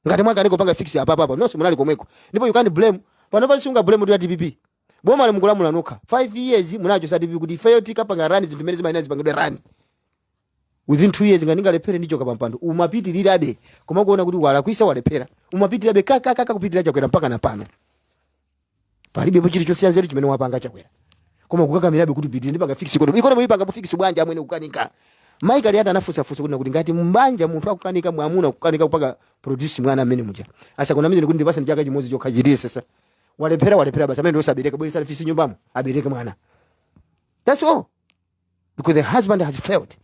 Ngati mwakani kupanga fix apapapa, nonse munali komweko. Ndipo you can't blame pano pa, sunga blame kuti DPP boma limukulamula nokha 5 years munacho sa DPP kuti ifeyo tikapanga run zinthu zimene zimayenera zipangidwe run within 2 years, ngati ngalephere ndichoka pampando. Umapitirirabe koma kuona kuti walakwisa, walephera, umapitirirabe kakakaka kupitirira Chakwera mpaka na pano. Palibepo chilichonse chanzeru chimene wapanga Chakwera, koma kukakamirabe kuti pitire, ndipanga fix economy. Economy ipanga po fix bwanji amwene? Kukanika. Michael yati anafusafusa kuti ngati mbanja munthu akukanika, mwamuna kukanika kupanga produce mwana amene muja, asakunamize kuti ndipasa chaka chimodzi chokha chitiye sasa. Walephera, walephera basi. Amene ndosabereka, bweresa fisi nyumbamo, abereke mwana, that's all. Because the husband has failed.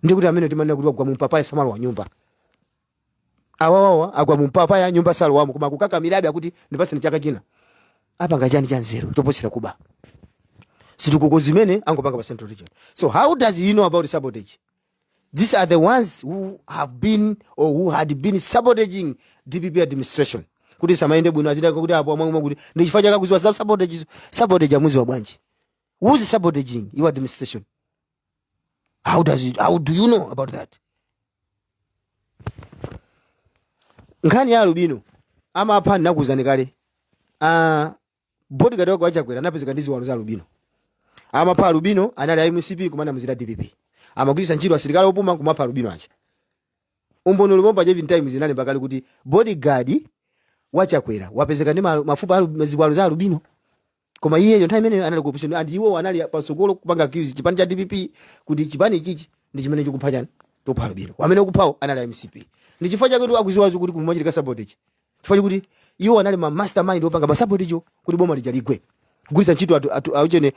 Ndikuti amene timanena kuti wagwa mumpapaya samalowa nyumba. Awawawa agwa mumpapaya, nyumba salowamo, koma akukakamirabe, akuti ndipaseni chaka china. Apanga chani cha nzeru choposera kuba? Zitukuko zimene angopanga pa Central Region. So how does he know about sabotage? These are the ones who have been or who had been sabotaging DPP administration kuti samayende bwino, azidaka kuti apo amwe kuti ndi chifukwa chake akuziwa za sabotage. Sabotage amuziwa bwanji? Who is sabotaging your administration? How do you know about that? Nkhani ya alubino amapha, ndinakuwuzani kale. Bodyguard wake wachakwera anapezeka ndi ziwalo za alubino. Amapha alubino anali a MCP, kumanamizira DPP. Amagwiritsa ntchito asilikali opuma kumapha alubino aja. Umboni ulipo pa even Times inali pakali kuti bodyguard wachakwera wapezeka ndi mafupa ziwalo za alubino, koma iyeyo nthawi imeneyo anali ku opposition and iwo anali pasogolo kupanga accuse chipani cha DPP kuti chipani ichichi ndi chimene chikupha chani, chikupha alubino. Amene ukuphawo anali a MCP. Ndi chifukwa chake kuti akuziwa kuti kumachitika sabotage, chifukwa chakuti iwo anali ma mastermind opanga ma sabotage kuti boma lija ligwe, kugwiritsa ntchito atu auchene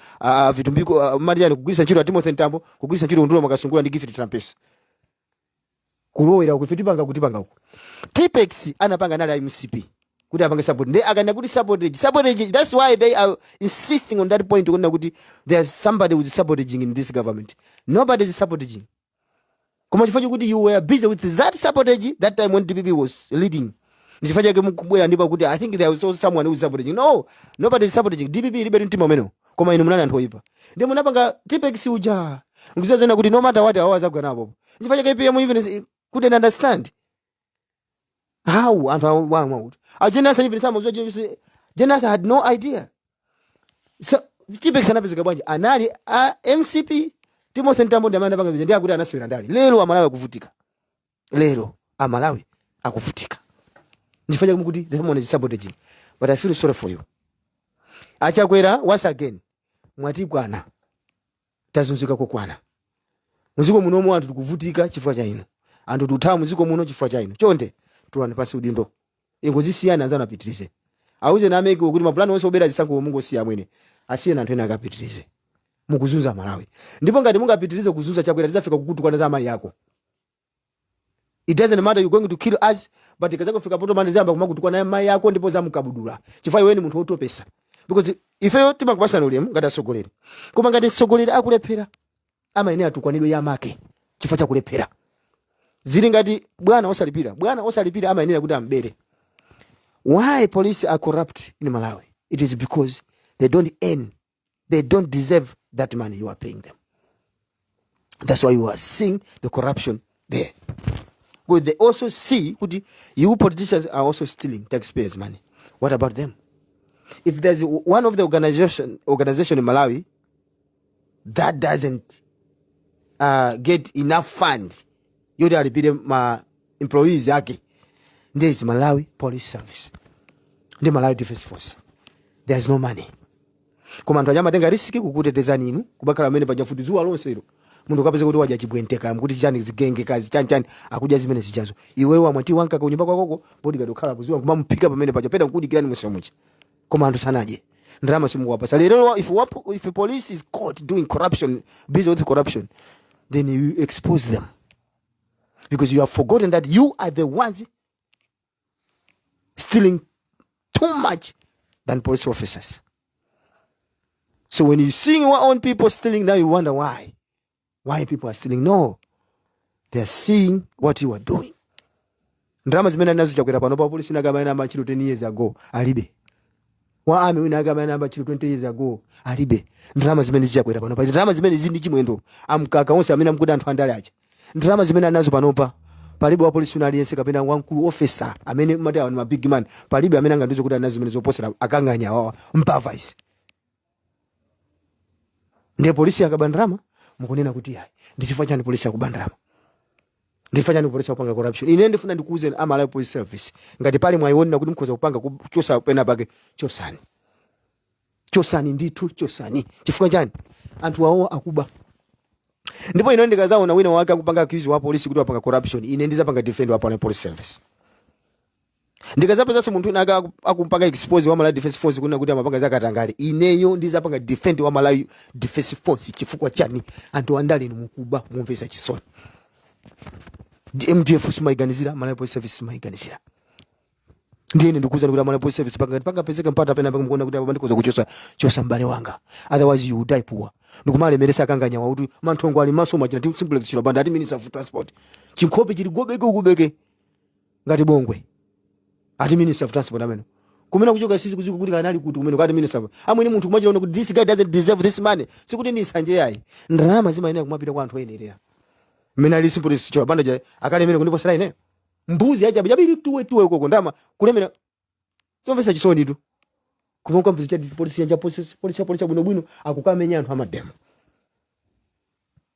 Vitumbiko Mariani, kugwiritsa ntchito a Timothy Mtambo, kugwiritsa ntchito Undule Mwakasungula ndi Gift Trapence, kulowera uku, ife tipanga kuti panga uku. Tipex anapanga anali a MCP kuti apange support. Ndi akana kuti sabotage, sabotage. That's why they are insisting on that point, kunena kuti there's somebody who is sabotaging in this government. Nobody is sabotaging, koma chifukwa chokuti you were busy with that sabotage that time when DPP was leading, ndi chifukwa chake mukubwera ndipo kuti I think there was also someone who is sabotaging. No, nobody is sabotaging. DPP ilibe mtima umenewo, koma inu munali anthu oyipa, ndi munapanga Tipex uja nkuziwa zena kuti no matter what, awo azagwa napo. Chifukwa chake PM even couldn't understand how anthu awamwa kuti a Jane Ansah, even some of Jane Ansah had no idea. So Tipex anapezeka bwanji? Anali a MCP. Timothy Mtambo ndi amene anapanga ndi akuti anasewera ndale. Lero Amalawi akuvutika, lero Amalawi akuvutika. Ndifanya kuti someone is sabotaging, but I feel sorry for you, Achakwera. Once again, mwatikwana, tazunzika kokwana muziko munomu. Anthu tikuvutika chifukwa cha inu, anthu tikuthawa muziko muno chifukwa cha inu. Chonde tulani pansi udindo, ingozisiyani, anzanu apitirize. Auze na a MEC kuti mapulani onse obera zisankho mungosiya amwene, asiyeni anthu ena akapitirize. Mukuzunza Malawi, ndipo ngati mungapitirize kuzunza, Chakwera, tizafika kukutukwana za amayi ako. It doesn't matter, you're going to kill us, but ikazakufika poto mane zamba kumakutukwana amayi ako ndipo zamukabudula, chifukwa iwe ni munthu wotopesa, because ifeyo timakupasana ulemu ngati atsogoleri, koma ngati mtsogoleri akulephera, amayenera atukwanidwe ya make chifukwa chakulephera. Zili ngati bwana osalipira. Bwana osalipira amayenera kuti ambere. Why police are corrupt in Malawi? It is because they don't earn, they don't deserve that money you are paying them. That's why you are seeing the corruption there, because they also see kuti you politicians are also stealing taxpayers' money. What about them? If there's one of the organization in Malawi that doesn't get enough fund yoti alipire ma employees ake, ndiye is Malawi Police Service ndi Malawi Defense Force. There's no money, koma anthu aja amatenga risk kukutetezani inu, kubakhala amene paja futi dzuwa lonse ilo. Munthu ukapeza kuti wadya chibwente, kaya kuti chani, zigenge kazi chani chani, akudya zimene zichazo, iwewe wamwa wankaka kunyumba kwakoko, bodyguard ukhala kuziwa kumamuphika pamene paja peda nkudikirani musemucha, koma anthu sanadye, ndalama simukuwapasa. Lero if police is caught doing corruption, busy with corruption, then you expose them, because you have forgotten that you are the ones stealing too much than police officers. So when you seeing your own people stealing, now you wonder why people are stealing. No, they are seeing what you are doing. Ndalama zimene anazo Chakwera pano pa polisi nakamene amachiro 10 years ago alibe, wa army wina akamene amachiro 20 years ago alibe. Ndalama zimene zichakwera panopa, ndalama zimene zili ndi Chimwendo, amkaka onse amene amkuti anthu andale aja, ndalama zimene anazo panopa, palibe wa polisi wina aliyense kapena wamkulu officer amene mati awa ni ma big man, palibe amene angandiuze kuti anazo zimene zoposera akang'anya awawa mpava izi. Ndiye polisi akaba ndalama, mukunena kuti ayi, ndi chifukwa chani polisi akuba ndalama? Ndi chifukwa chani polisi akupanga corruption? Ine ndifuna ndikuwuzeni a Malawi Police Service, ngati pali mwayiona kuti mukhoza kupanga kuchosa pena pake, chosani, chosani ndithu, chosani. Chifukwa chani? Anthu awo akuba. Ndipo ine ndikazaona wina wake akupanga accuse wa polisi kuti wapanga corruption, ine ndizapanga defend wa Police Service. Ndikazapezanso munthu wina akumpanga expose wa Malawi Defense Force kunena kuti amapanga zakatangale, ineyo ndizapanga defend wa Malawi Defense Force. Chifukwa chani? Anthu andale inu mukuba, mumvesa chisoni. MDF simayiganizira, Malawi Police Service simayiganizira. Ndiyene ndikuwuzani kuti Malawi Police Service pangapezeka mpata pena mukuona kuti apa ndikoza kuchosa chosa m'bale wanga, otherwise you will die poor. Ndikumalemeresa akanganya wakuti manthongo ali maso machina ti Simplex Chithyola Banda ati Minister of Transport, chinkhope chili gobeke ukubeke ngati bongwe, ati Minister of Transport amene kumene kuchoka sisi kuziko kuti kanali kuti kumene kati minister amwene munthu kumachita kuti this guy doesn't deserve this money. Sikuti ndi nsanje yayi, ndalama zimayenera kumapita kwa anthu oyenerera. Mmene ali Simplex Chithyola Banda ja akalemere kundiposera ine mbuzi yachabe chabiri tuwe tuwe koko ndama kulemera zomvetsa chisoni tu. Kuma kwambiza cha polisi ya polisi polisi polisi bwino bwino akukamenya anthu amademo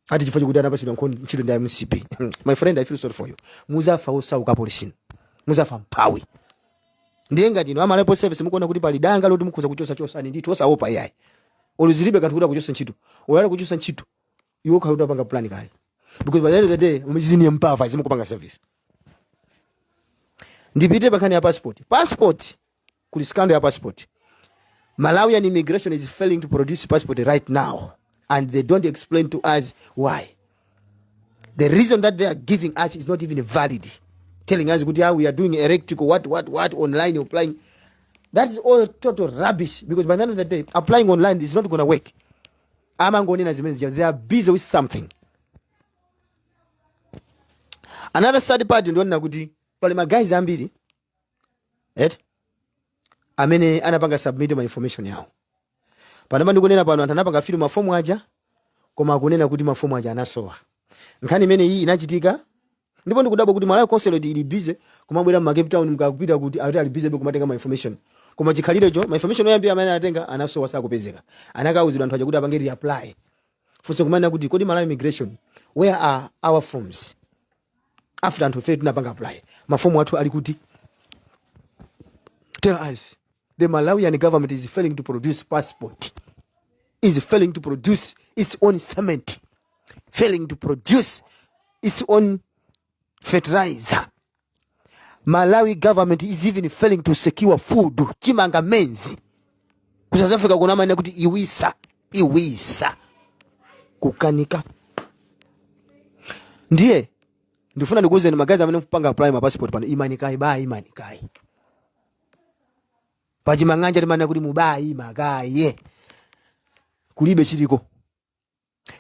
ati chifukwa chokuti anapasidwa nkhondo ntchito ndi MCP. My friend, I feel sorry for you. Muzafa osauka, polisini muzafa mphawi. Ndiye ngati inu a Malawi Police Service mukuona kuti pali danga loti mukhoza kuchosa, chosani ndithu, osaopa iyayi. Olo zilibe kanthu kuti akuchosa ntchito, oyala kuchosa ntchito iwo khala kuti apanga plan kale, because by the end of the day muziniye mpava zimukupanga service. Ndipite pa nkhani ya passport. Passport, kuli scandal ya passport. Malawian immigration is failing to produce passport right now and they don't explain to us why. The reason that they are giving us is not even valid, telling us kuti, ah, we are doing electrical what what what, online applying. That is all total rubbish, because by the end of the day applying online is not going to work. Amangonena zimene zija, they are busy with something. Another third party, ndionena kuti pali ma guys ambiri right amene anapanga submit ma information yawo. Panapa ndikunena pano anthu anapanga fill mafomu aja, koma akunena kuti mafomu aja anasowa. Nkhani imene iyi inachitika, ndipo ndikudabwa kuti Malawi Consulate ili busy kumabwera mu Cape Town, mukakupita kuti akuti ali busy be kumatenga ma information, koma chikhalirecho ma information oyambira amene anatenga anasowa, sakupezeka. Anakauzidwa anthu aja kuti apange reapply. Funso kumanena kuti kodi Malawi immigration, where are our forms after anthu ife tinapanga apply? Mafomu athu ali kuti? Tell us. The Malawian government is failing to produce passport, is failing to produce its own cement, failing to produce its own fertilizer. Malawi government is even failing to secure food, chimanga, maize. Ku South Africa kunamanya kuti iwisa iwisa kukanika. Ndiye ndifuna ndikuwuzeni ma guys amene mupanga apply ma passport pano, imani kayi bayi, imani kayi. Pachimang'anja timanena kuti mubayi makaye kulibe chiliko,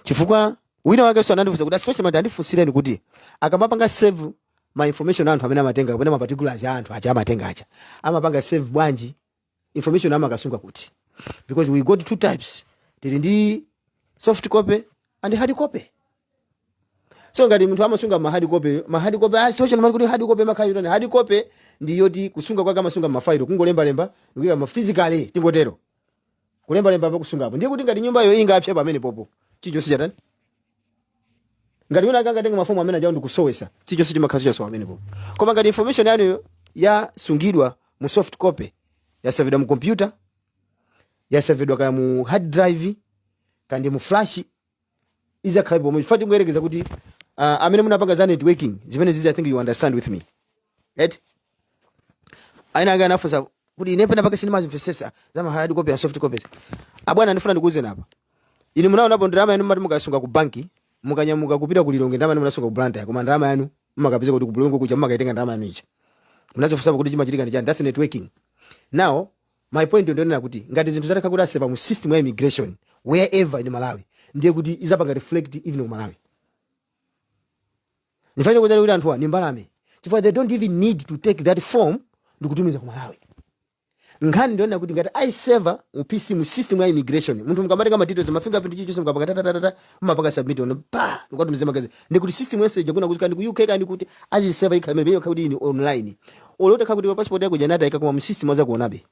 chifukwa wina wakenso anandifunsa kuti asipesha andifunsireni kuti akamapanga save ma information anthu amene amatenga kapena ma particulars a anthu aja amatenga aja, amapanga save bwanji information, amakasunga kuti? Because we got two types, tili ndi soft copy and hard copy. So ngati munthu amasunga ma hard copy, ma hard copy, ah, situation mali kuti hard copy makhayo hard copy ndi yoti kusunga kwake amasunga mafailo, kungolembalemba ndikuyika ma physically, tingotero kulembalemba pa kusungapo. Ndiye kuti ngati nyumbayo ingapsa pamene popo, chicho sichatani? Ngati wina akangatenga mafomu amene ajawo ndikusowesa, chicho sichimakhala chasowa pamene popo. Koma ngati information yanuyo yasungidwa mu soft copy, yasavidwa mu computer, yasavidwa kaya mu hard drive kandi mu flash, izakhalapo pomwe. Chifukwa tingoyerekeza kuti amene munapanga za networking zimene zizi, I think you understand with me, right? Aina ake anafunsa kuti ine pena pake sindimazimvesesa za ma hard copy and soft copies. Abwana, ndifuna ndikuwuzeni apa, ine munaonapo ndalama yanu mati mukasunga ku banki, mukanyamuka kupita ku Lilongwe, ndalama yanu munasunga ku Blantyre, koma ndalama yanu mmakapeza kuti ku Lilongwe kuja mmakaitenga ndalama yanu ija. Munazifunsapo kuti chimachitika ndi chani? That's networking. Now my point ndionena kuti ngati zinthu zatakha kuti aseva mu system ya immigration wherever in Malawi, ndiye kuti izapanga reflect even ku Malawi. Ndifane kuti anthuwa ni mbalame, chifukwa they don't even need to take that form ndikutumiza ku Malawi. Nkhani ndiona kuti ngati aiseva mu PC, mu system ya immigration, munthu mukamatenga ma details, ma fingerprint, chilichonse, mukapanga tatatata, mumapanga submit ono pa ndikatumiza magazi, ndikuti system yonse ija kuna kuti kandi ku UK kandi kuti aziseva, ikhala imene kuti ini online. Olota kuti passport yako janata ikakoma mu system azakuonabe.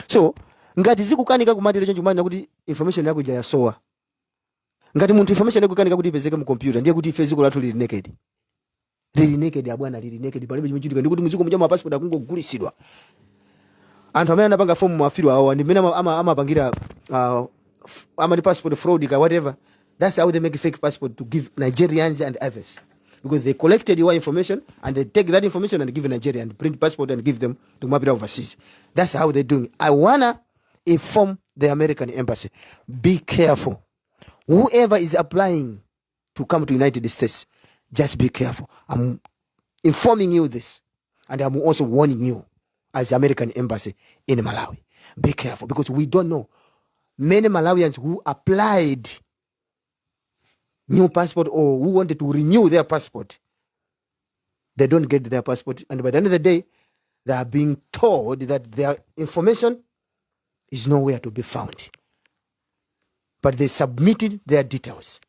So ngati zikukanika kumatero choncho, kumana kuti information yako ija yasowa, ngati munthu information yako ikanika kuti ipezeke mu computer, ndiye kuti ife dziko lathu lili naked, lili naked abwana, lili naked, palibe chimwe chitika. Ndikuti muziko muja ma passport akungogulisidwa. Anthu amene anapanga fomu mafiru awa ndi mmene amapangira amati passport fraud ka whatever. That's how they make fake passport to give Nigerians and others. Because they collected your information and they take that information and give Nigeria and print passport and give them to map it overseas. That's how they're doing. I wanna inform the American embassy, be careful. Whoever is applying to come to United States, just be careful. I'm informing you this, and I'm also warning you as the American embassy in Malawi. Be careful, because we don't know many Malawians who applied new passport or who wanted to renew their passport. They don't get their passport, and by the end of the day, they are being told that their information is nowhere to be found. But they submitted their details.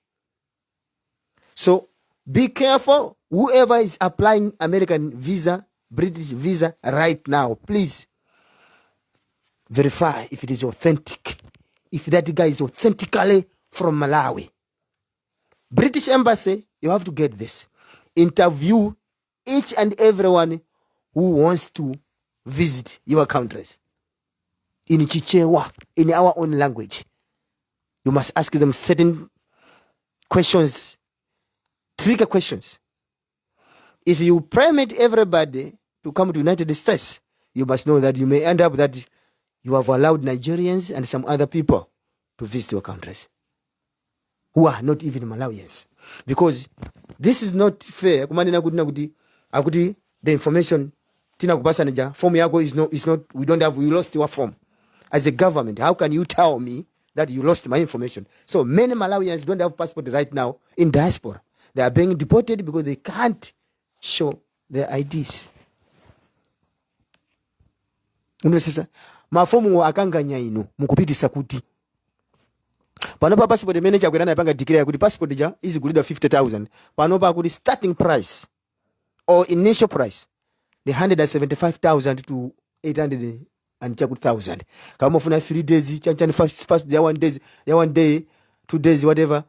So be careful, whoever is applying American visa, British visa right now, please verify if it is authentic. If that guy is authentically from Malawi. British Embassy, you have to get this. Interview each and everyone who wants to visit your countries. In Chichewa, in our own language. You must ask them certain questions, tricky questions. If you permit everybody to come to United States, you must know that you may end up that you have allowed Nigerians and some other people to visit your countries who are not even Malawians. Because this is not fair. Kumanena kuti nakuti akuti the information tinakupasa nija form yako is not, we don't have, we lost your form. As a government, how can you tell me that you lost my information? So many Malawians don't have passport right now in diaspora. They are being deported because they can't show their IDs. Unasesa mafomu akanganya inu mukupitisa kuti panopa passport imene Chakwera anapanga declare kuti passport ja izigulidwa 50,000, panopa akuti starting price or initial price ni 175,000 to 800 and chakuti 1000. Kama ufuna 3 days chanchani, fast, fast ya 1 days, ya 1 day, 2 days, whatever,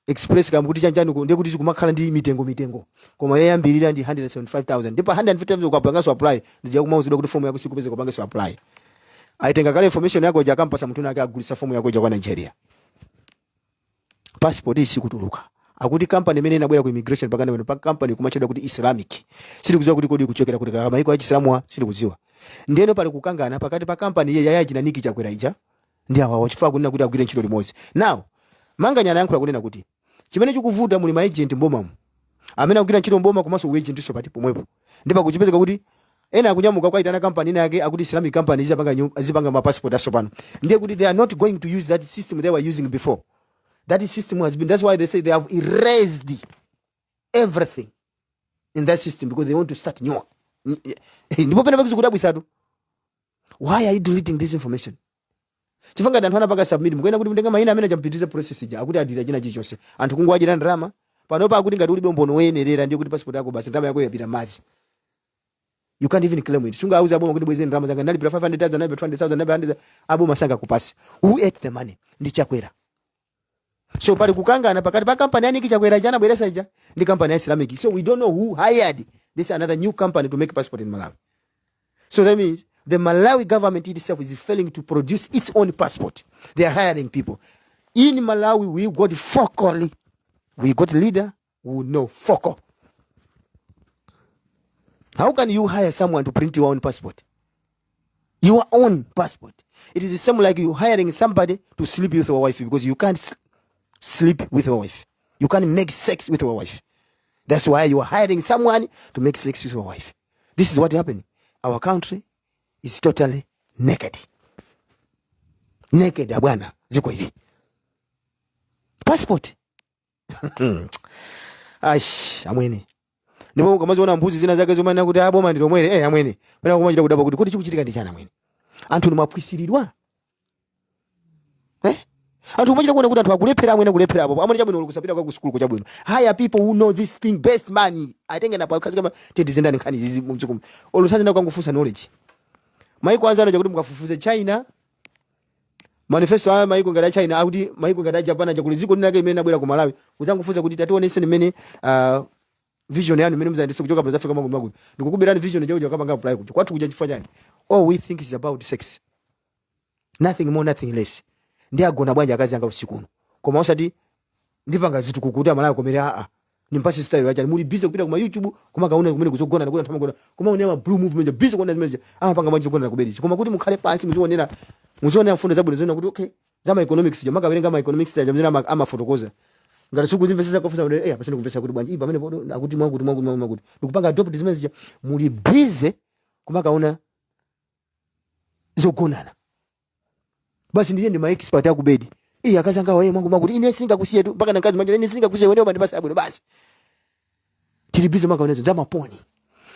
express, kama kuti chanchani, ndiye kuti kumakhala ndi mitengo mitengo, koma yoyambirira ndi 175,000. Ndipo 150,000 ukapanganso apply, ndija kumauzidwa kuti fomu yako sikupeza, kupanganso apply. Aitenga kale information yako ja, akampasa munthu ake, agulisa fomu yako ja kwa Nigeria. Passport isikutuluka. Akuti company imene inabwera ku immigration pakana pano pa company kumachedwa kuti Islamic. Sitikudziwa kuti kodi kuchokera kuti kama maiko a Chisilamu, sitikudziwa. Ndiyeno pali kukangana pakati pa company iye yaya chinaniki Chakwera ija ndi awa wachifukwa kunena kuti agwire ntchito limodzi. Now Manganya anayankhula kunena kuti chimene chikuvuta, muli ma agent mbomamu amene akugwira ntchito mboma komanso agent so pati pomwepo, ndipo kuchipezeka kuti ena akunyamuka kwaitana company ina yake akuti Islamic company izipanga ma passport asopano. Ndiye kuti they are not going to use that system they were using before. That system has been, that's why they say they have erased everything in that system, because they want to start new. Ndipo pena pakizikudabwisatu, why are you deleting this information? Chifukwa ngati anthu anapanga submit, mukuena kuti mutenga mayina amene achampitiriza process ija, akuti adira china chilichonse, anthu kungowachita ndalama. Panopa akuti ngati ulibe umboni woyenerera, ndiye kuti passport yako basi, ndalama yako yapita mazi. You can't even claim it. Sungauza aboma kuti bwezeni ndalama zanga, ndalipira 500,000, ndalipira 200,000, ndalipira 100. Aboma sangakupasi. Who ate the money? Ndi Chakwera. So pali kukangana pakati pa kampani yaniki Chakwera ija anabweresa ija ndi kampani ya Islamic. So we don't know who hired this another new company to make passport in Malawi. So that means the Malawi government itself is failing to produce its own passport. They are hiring people. In Malawi, we got fokoli. We got leader who know foko. How can you hire someone to print your own passport? Your own passport. It is the same like you hiring somebody to sleep with your wife, because you can't sleep with your wife. You can't make sex with your wife. That's why you are hiring someone to make sex with your wife. This is what happened. Our country is totally naked. Naked abwana, ziko hivi. Passport. Aish, amwene. Ndipo ukamaziona mbuzi zina zake zomanena kuti aboma ndi lomwere, amwene. Pena kumachita kudabwa kuti kuti chikuchitika ndi chani, amwene. Anthu nimapwisiridwa. Eh? Anthu kumachita kuona kuti anthu akulephera, amwene, kulephera apo. Amwene, chabwino kusapita kwa ku school chabwino. Hire people who know this thing best, man. Atenge napo kazi kama tendizendani nkhani izi mumdziko. Olusazi kwangufunsa knowledge. Maiko anzano chakuti mukafufuze China, manifesto aya, maiko ngati a China, akuti maiko ngati a Japan aja, kuli dziko linake imene abwera ku Malawi kuzangufunsa kuti tationese imene vision yanu imene muzayendese kuchoka pa Africa makuti makuti, ndikukuberani vision chakuja kapanga apply kuja kwathu kuja. Chifukwa chani? All we think is about sex, nothing more, nothing less. Ndi agona bwanji akazi anga usiku uno, koma usati ndipanga zitukuko kuti Amalawi komere. Aa, Nimpase style yachani? Muli busy kupita kuma YouTube kumakaona kumene kuzogona, kuti anthu amagona, kumaonera ma blue movement, busy kuona zimene amapanga bwanji zogona kubedi, koma kuti mukhale pansi muzionera mfundo zabwino zona kuti okay, za economics jo, makawerenga ma economics ja mzina amafotokoza. Ngati sikuzimvesesa, kofusa kuti eh, apasene kumvesa kuti bwanji pamene podo akuti mwakuti mwakuti mwakuti mwakuti, ndikupanga adopt zimene zija. Muli busy kumakaona zogonana basi. Ndiye ndi ma expert akubedi. Iye akazanga waye mwangu mwakuti ine singakusiye tu mpaka nakazi manja, ine singakusiye wewe bandipasa abwino basi. Tili busy makaonezo za ma porn,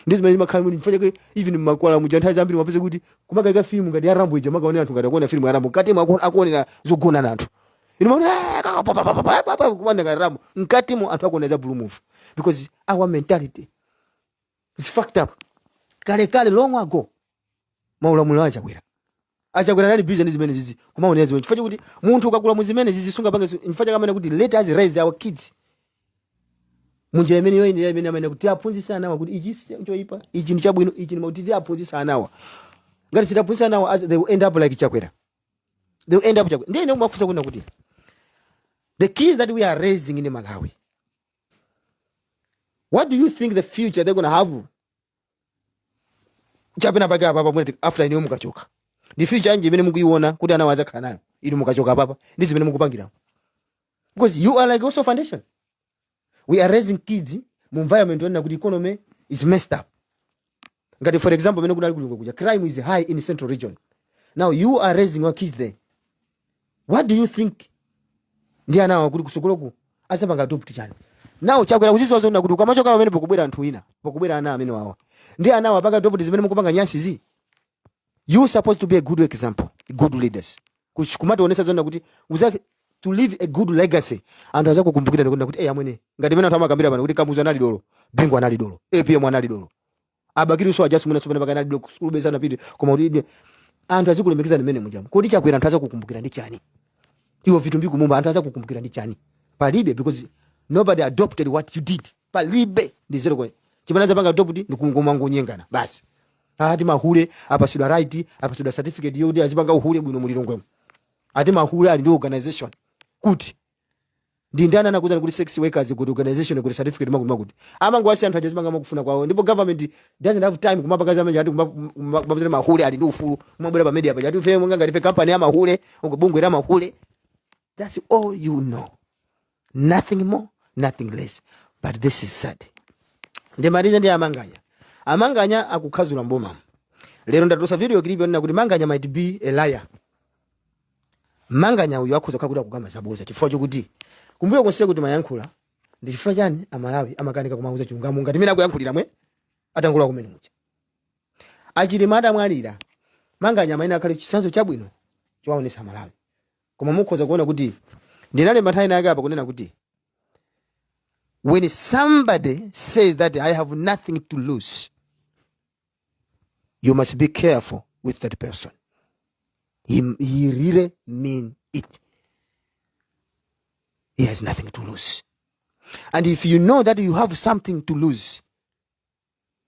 ndi zimene makhala muni mfanya ke. Even makwala muja, nthawi zambiri mapeza kuti kumakaika film ngati ya Rambo ija, makaonera anthu ngati akuona film ya Rambo, mkati mwa akuonera zogonana anthu. Ine maona kaka pa pa pa pa pa pa kumanda ngati Rambo, mkati mo anthu akuona za blue movie, because our mentality is fucked up. Kale kale, long ago, maulamuliro aChakwera, aChakwera anali busy ndi zimene zizi, kumaonera zimene, chifukwa chakuti munthu ukakula mu zimene zizi sungapange. Chifukwa chakamene kuti let us raise our kids munjira imene yoyenera, imene amene kuti aphunzitse anawa kuti ichi si choyipa, ichi ndi chabwino, ichi ndi kuti aphunzitse anawa. Ngati sitaphunzitsa anawa, as they will end up like Chakwera, they will end up Chakwera. Ndiye ine kumafunsa kuna kuti the kids that we are raising in Malawi, what do you think the future they're gonna have chapena pake apapa mwene after ine mukachoka? Ndi future yanji imene mukuiona kuti ana wazakhala nayo inu mukachoka apapa ndi zimene mukupangira? Because you are like also foundation. We are raising kids mu environment yonena kuti economy is messed up. Ngati for example mene kunali kulungu kuja, crime is high in Central Region. Now you are raising your kids there. What do you think ndi anawa kuti kusukuluku azapanga adopt chani? Now Chakwera kuziziwa zona kuti ukamachoka pamene pokubwera anthu ina, pokubwera ana amene wawa, ndi anawa apanga adopt zimene mukupanga nyansi zi. You supposed to be a good example, good leaders, kumationesa zona kuti uzake to leave a good legacy, anthu azakukumbukira ndikuona kuti eh, amwene, ngati mene anthu amakambira pano kuti Kamuzu anali dolo, Bingu anali dolo, APM anali dolo, aBakili so ajasu mwina sopena pakana dolo kusukulu besa anapite, koma kuti anthu azikulemekeza mmene mujamu. Kodi Chakwera anthu azakukumbukira ndi chani? Iwo Vitumbiko Mumba anthu azakukumbukira ndi chani? Palibe, because nobody adopted what you did. Palibe, ndi zero. Kwa chimene azapanga adopt ndi kungomangonyengana basi. Ati mahule apasidwa right, apasidwa certificate yoti azipanga uhule bwino mulilongwemo. Ati mahule ali ndi organization. Kuti ndi ndani anakuza kuti sex workers kuti organization, kuti certificate, makuti makuti? Amangowasiya anthu achazipanga makufuna kwawo, ndipo government doesn't have time kumapanga zamene. Ati kumapanga mahule ali ndi ufulu, kumabwera pa media paja ati ife ngati ife company ya mahule, bungwe la mahule. That's all you know, nothing more, nothing less. But this is sad. Ndimalize ndi aManganya. AManganya akukhazula mboma lero. Ndatulutsa video clip yonena kuti Manganya might be a liar. Manganya uyu akhoza kukhala kuti akukamba zaboza, chifukwa chokuti kumbuyo konse kuti mayankhula ndi chifukwa chani Amalawi amakanika kumauza chilungamo ngati mene akuyankhulira mwe atangula kumene muja. AChilima atamwalira, Manganya amene akhale chitsanzo chabwino chowaonesa Amalawi, koma mukhoza kuona kuti ndinalemba nthawi yake apa kunena kuti when somebody says that "I have nothing to lose," you must be careful with that person. He really mean it. He has nothing to lose, and if you know that you have something to lose,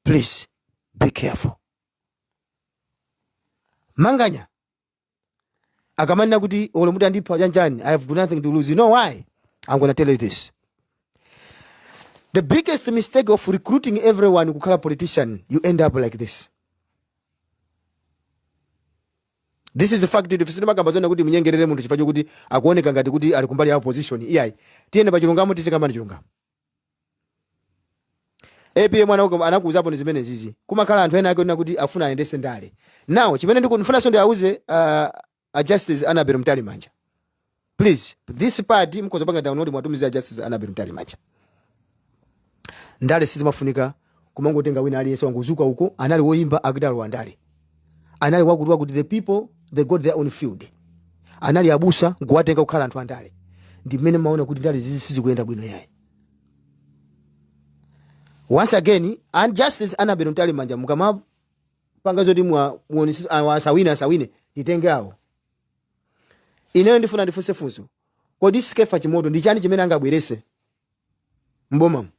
please be careful. Manganya akamanena kuti olo muti andipha chanchani, I have nothing to lose, you know why? I'm gonna tell you this: the biggest mistake of recruiting everyone kukhala politician, you end up like this. This is the fact. Ife sitimakamba zona kuti munyengerere munthu chifukwa chokuti akuoneka ngati kuti ali kumbali ya opposition, iyayi. Tiyende pa chilungamo, tizikamba ndi chilungamo. APM anakuuzapo ndi zimene zizi. Kumakhala anthu ena ake onena kuti afuna ayendese ndale. Now chimene ndikufunanso ndiauze a Justice Annabel Mtalimanja, please, this part mukhoza panga download, mwatumiza Justice Annabel Mtalimanja. Ndale sizimafunika kumangotenga wina aliyense wangozuka uko, anali woyimba akuti alowa ndale, anali wakuti wakuti. The people, they got their own field. Anali abusa nkuwatenga kukhala anthu andale. Ndi mmene maona kuti ndale zizi sizikuyenda bwino yayi. Once again, and Justice Annabel Mtalimanja, mukamapanga zoti asawine asawine, titenge awo. Ineyo ndifuna ndifunse funso: kodi Skeffa Chimoto ndi chani chimene angabwerese mbomamu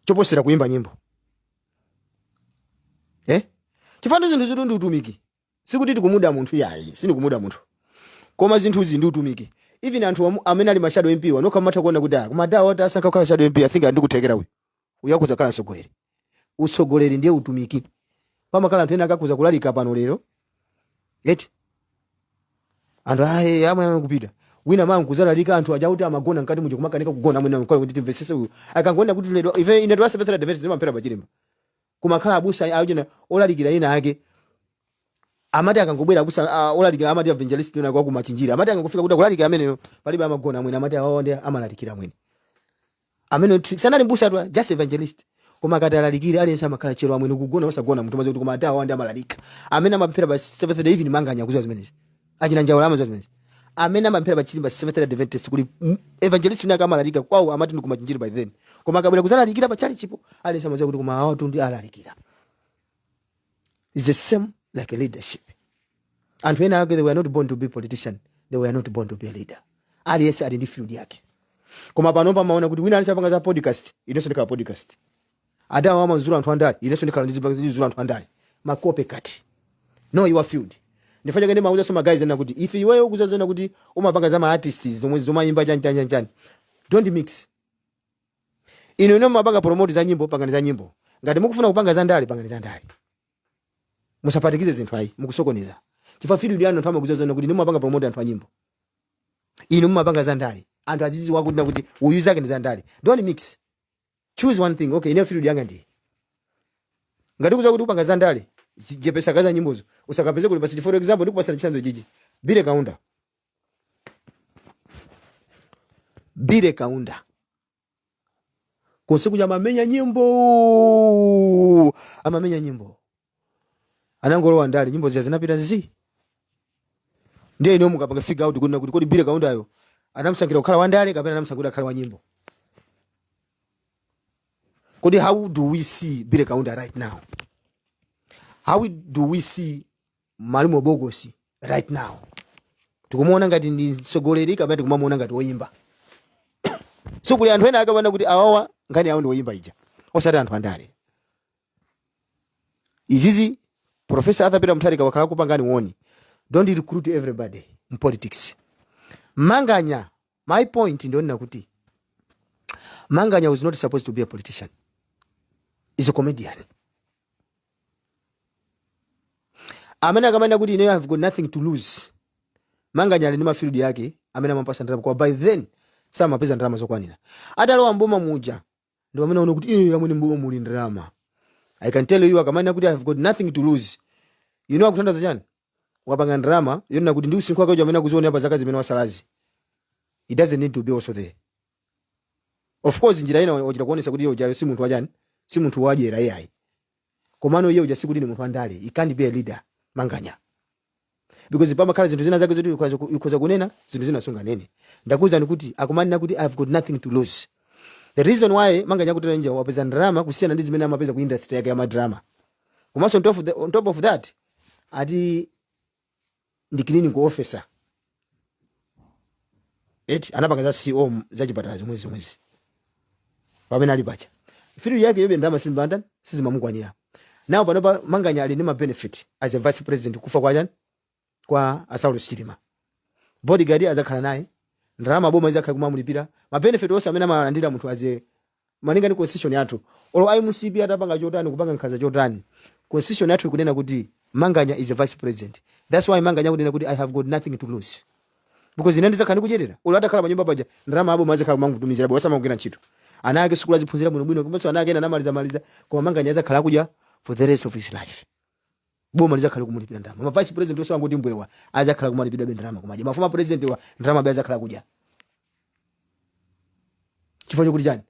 choposera kuimba nyimbo, eh? Chifukwa zinthu zitu ndi utumiki. Sikuti tikumuda munthu yayi, sindikumuda munthu, koma zinthuzi ndi utumiki. Even anthu amene ali ma shadow MP wa nokha mumatha kuona kuti ah, koma adawa ati asankha kukhala shadow MP, I think andikuthekera uyu, uyu akhoza kukhala mtsogoleri. Utsogoleri ndiye utumiki. Pamakhala anthu ena akakhoza kulalika pano lero eti, anthu aye amwe amwe kupita wina mangu kuzalalika, anthu aja kuti amagona mkati muja kumakanika kugona, amwene amkhala kuti timvesese uyu akangoona kuti lero ife ine twasa Seventh Adventist timamphera pachilimba. Kumakhala abusa aujena olalikira ina ake amati akangobwera abusa olalikira, amati evangelist ina kwa kumachinjira, amati akangofika kuti akulalikira ameneyo palibe amagona amwene, amati awo ndi amalalikira amwene amene sanali mbusa tu, just evangelist, koma akati alalikire aliyense amakhala chero amwene, kugona osagona, munthu amaziwa kuti koma ati awo ndi amalalika. Amene amapemphera pa Seventh Day, even Manganya kuziwa zimenezi, achina Njawala amaziwa zimenezi, amene amapemphera pa chilimba Seventh Day Adventist kuli evangelist wina akamalalika kwawo amati ndikumachinjira by then, koma akabwera kuzalalikira pa chalichipo aliyense amaziwa kuti koma awo tu ndi alalikira. It's the same like a leadership. Anthu ena ake, they were not born to be politician, they were not born to be a leader. Aliyense ali ndi field yake. Koma pano pamaona kuti wina alichapanga za podcast, inenso ndikhala podcast. Adawa amazula anthu andale, inenso ndikhala ndizula anthu andale. Ma copycat. Know your field. Ndifanya kene mauza so ma guys ena kuti if iweyo ukuzazona kuti umapanga za ma artists zomwe zomayimba chani chani chani, don't mix. Inu ino mumapanga promote za nyimbo, pangani za nyimbo. Ngati mukufuna kupanga za ndale, pangani za ndale. Musapatikize zinthu ayi, mukusokoneza. Chifukwa field yanu anthu amakuzazona kuti nimumapanga promote anthu a nyimbo, inu mumapanga za ndale, anthu azidziwa kuti nakuti uyu zake ndi za ndale. Don't mix, choose one thing. Okay, ine field yanga ndi ngati kuza kuti upanga za ndale, jepesa kaza nyimbozo, usakapeze kuti basi. For example, ndikupasana chitsanzo chichi: Billy Kaunda. Billy Kaunda konse kuja amamenya nyimbo, amamenya nyimbo, anangolowa ndale, nyimbo zija zinapita zi. Ndiye ine mukapanga figure out kuti kodi Billy Kaundayo anamusankhira kukhala wandale kapena anamusankhira kukhala wa nyimbo? Kodi how do we see Billy Kaunda right now? How do we see Malimo Bogosi right now? Tikumuona ngati ndi mtsogoleri kapena tikumamuona ngati woyimba? So kuli anthu ena akapanda kuti awawa nkhani yawo ndi woyimba ija, osati anthu andale. Izizi Professor Arthur Peter Mutharika wakhala kupangani woni, don't recruit everybody in politics. Manganya, my point ndionena kuti Manganya was not supposed to be a politician, is a comedian. Amene akamanena kuti ine have got nothing to lose, Manganya ali ndi ma field yake amene amapasa ndalama, kwa by then samapeza ndalama zokwanira. Atalowa mboma muja ndi pamene aona kuti eh, amene mboma muli ndalama. I can tell you, akamanena kuti I have got nothing to lose, you know akutanthauza chani? Wapanga ndalama yonena kuti ndi usinkhu wake uja amene akuziona pa zaka zimene wasalazi, it doesn't need to be also there. Of course njira ina wachita kuonesa kuti iye ujayo si munthu wachani, si munthu wadyera iyayi, komano iye uja sikuti ni munthu wandale. He can't be a leader, Manganya, because pamakhala zinthu zina zake zoti ukhoza kunena, zinthu zina sunganene. Ndakuwuzani kuti akumanena kuti I've got nothing to lose. The reason why Manganya kuti nja wapeza ndalama kusiyana ndi zimene amapeza ku industry yake ya madrama, komanso on top of that ati ndi clinical officer eti, anapanga za CO za chipatala zomwezi zomwezi pamene ali pacha field yake yobe, ndalama simbanda sizimamukwanira. Nawo panopa Manganya ali ndi ma benefit as a vice president. Kufa kwa chani, kwa a Saulos Chilima, bodyguard azakhala naye, ndalama boma izakhala kumamulipira, ma benefit onse amene amalandira munthu aze malinga ndi constitution yathu. Olo MCP atapanga chotani, kupanga nkhanza chotani, constitution yathu ikunena kuti Manganya is a vice president. That's why Manganya kunena kuti I have got nothing to lose, because ine ndizakhala ndikucherera. Olo atakhala panyumba paja, ndalama abo mazakhala kumangutumizira bwa, osamagwira ntchito, ana ake sukulu aziphunzira bwinobwino, komanso ana ake ena anamaliza maliza, koma Manganya azakhala akudya for the rest of his life. Boma lizakhala kumulipira ndalama. Ma vice president onse angoti mbwewa azakhala kumalipira be ndalama kumadya. Ma former president wa ndalama be azakhala kudya. Chifukwa chokuti chani?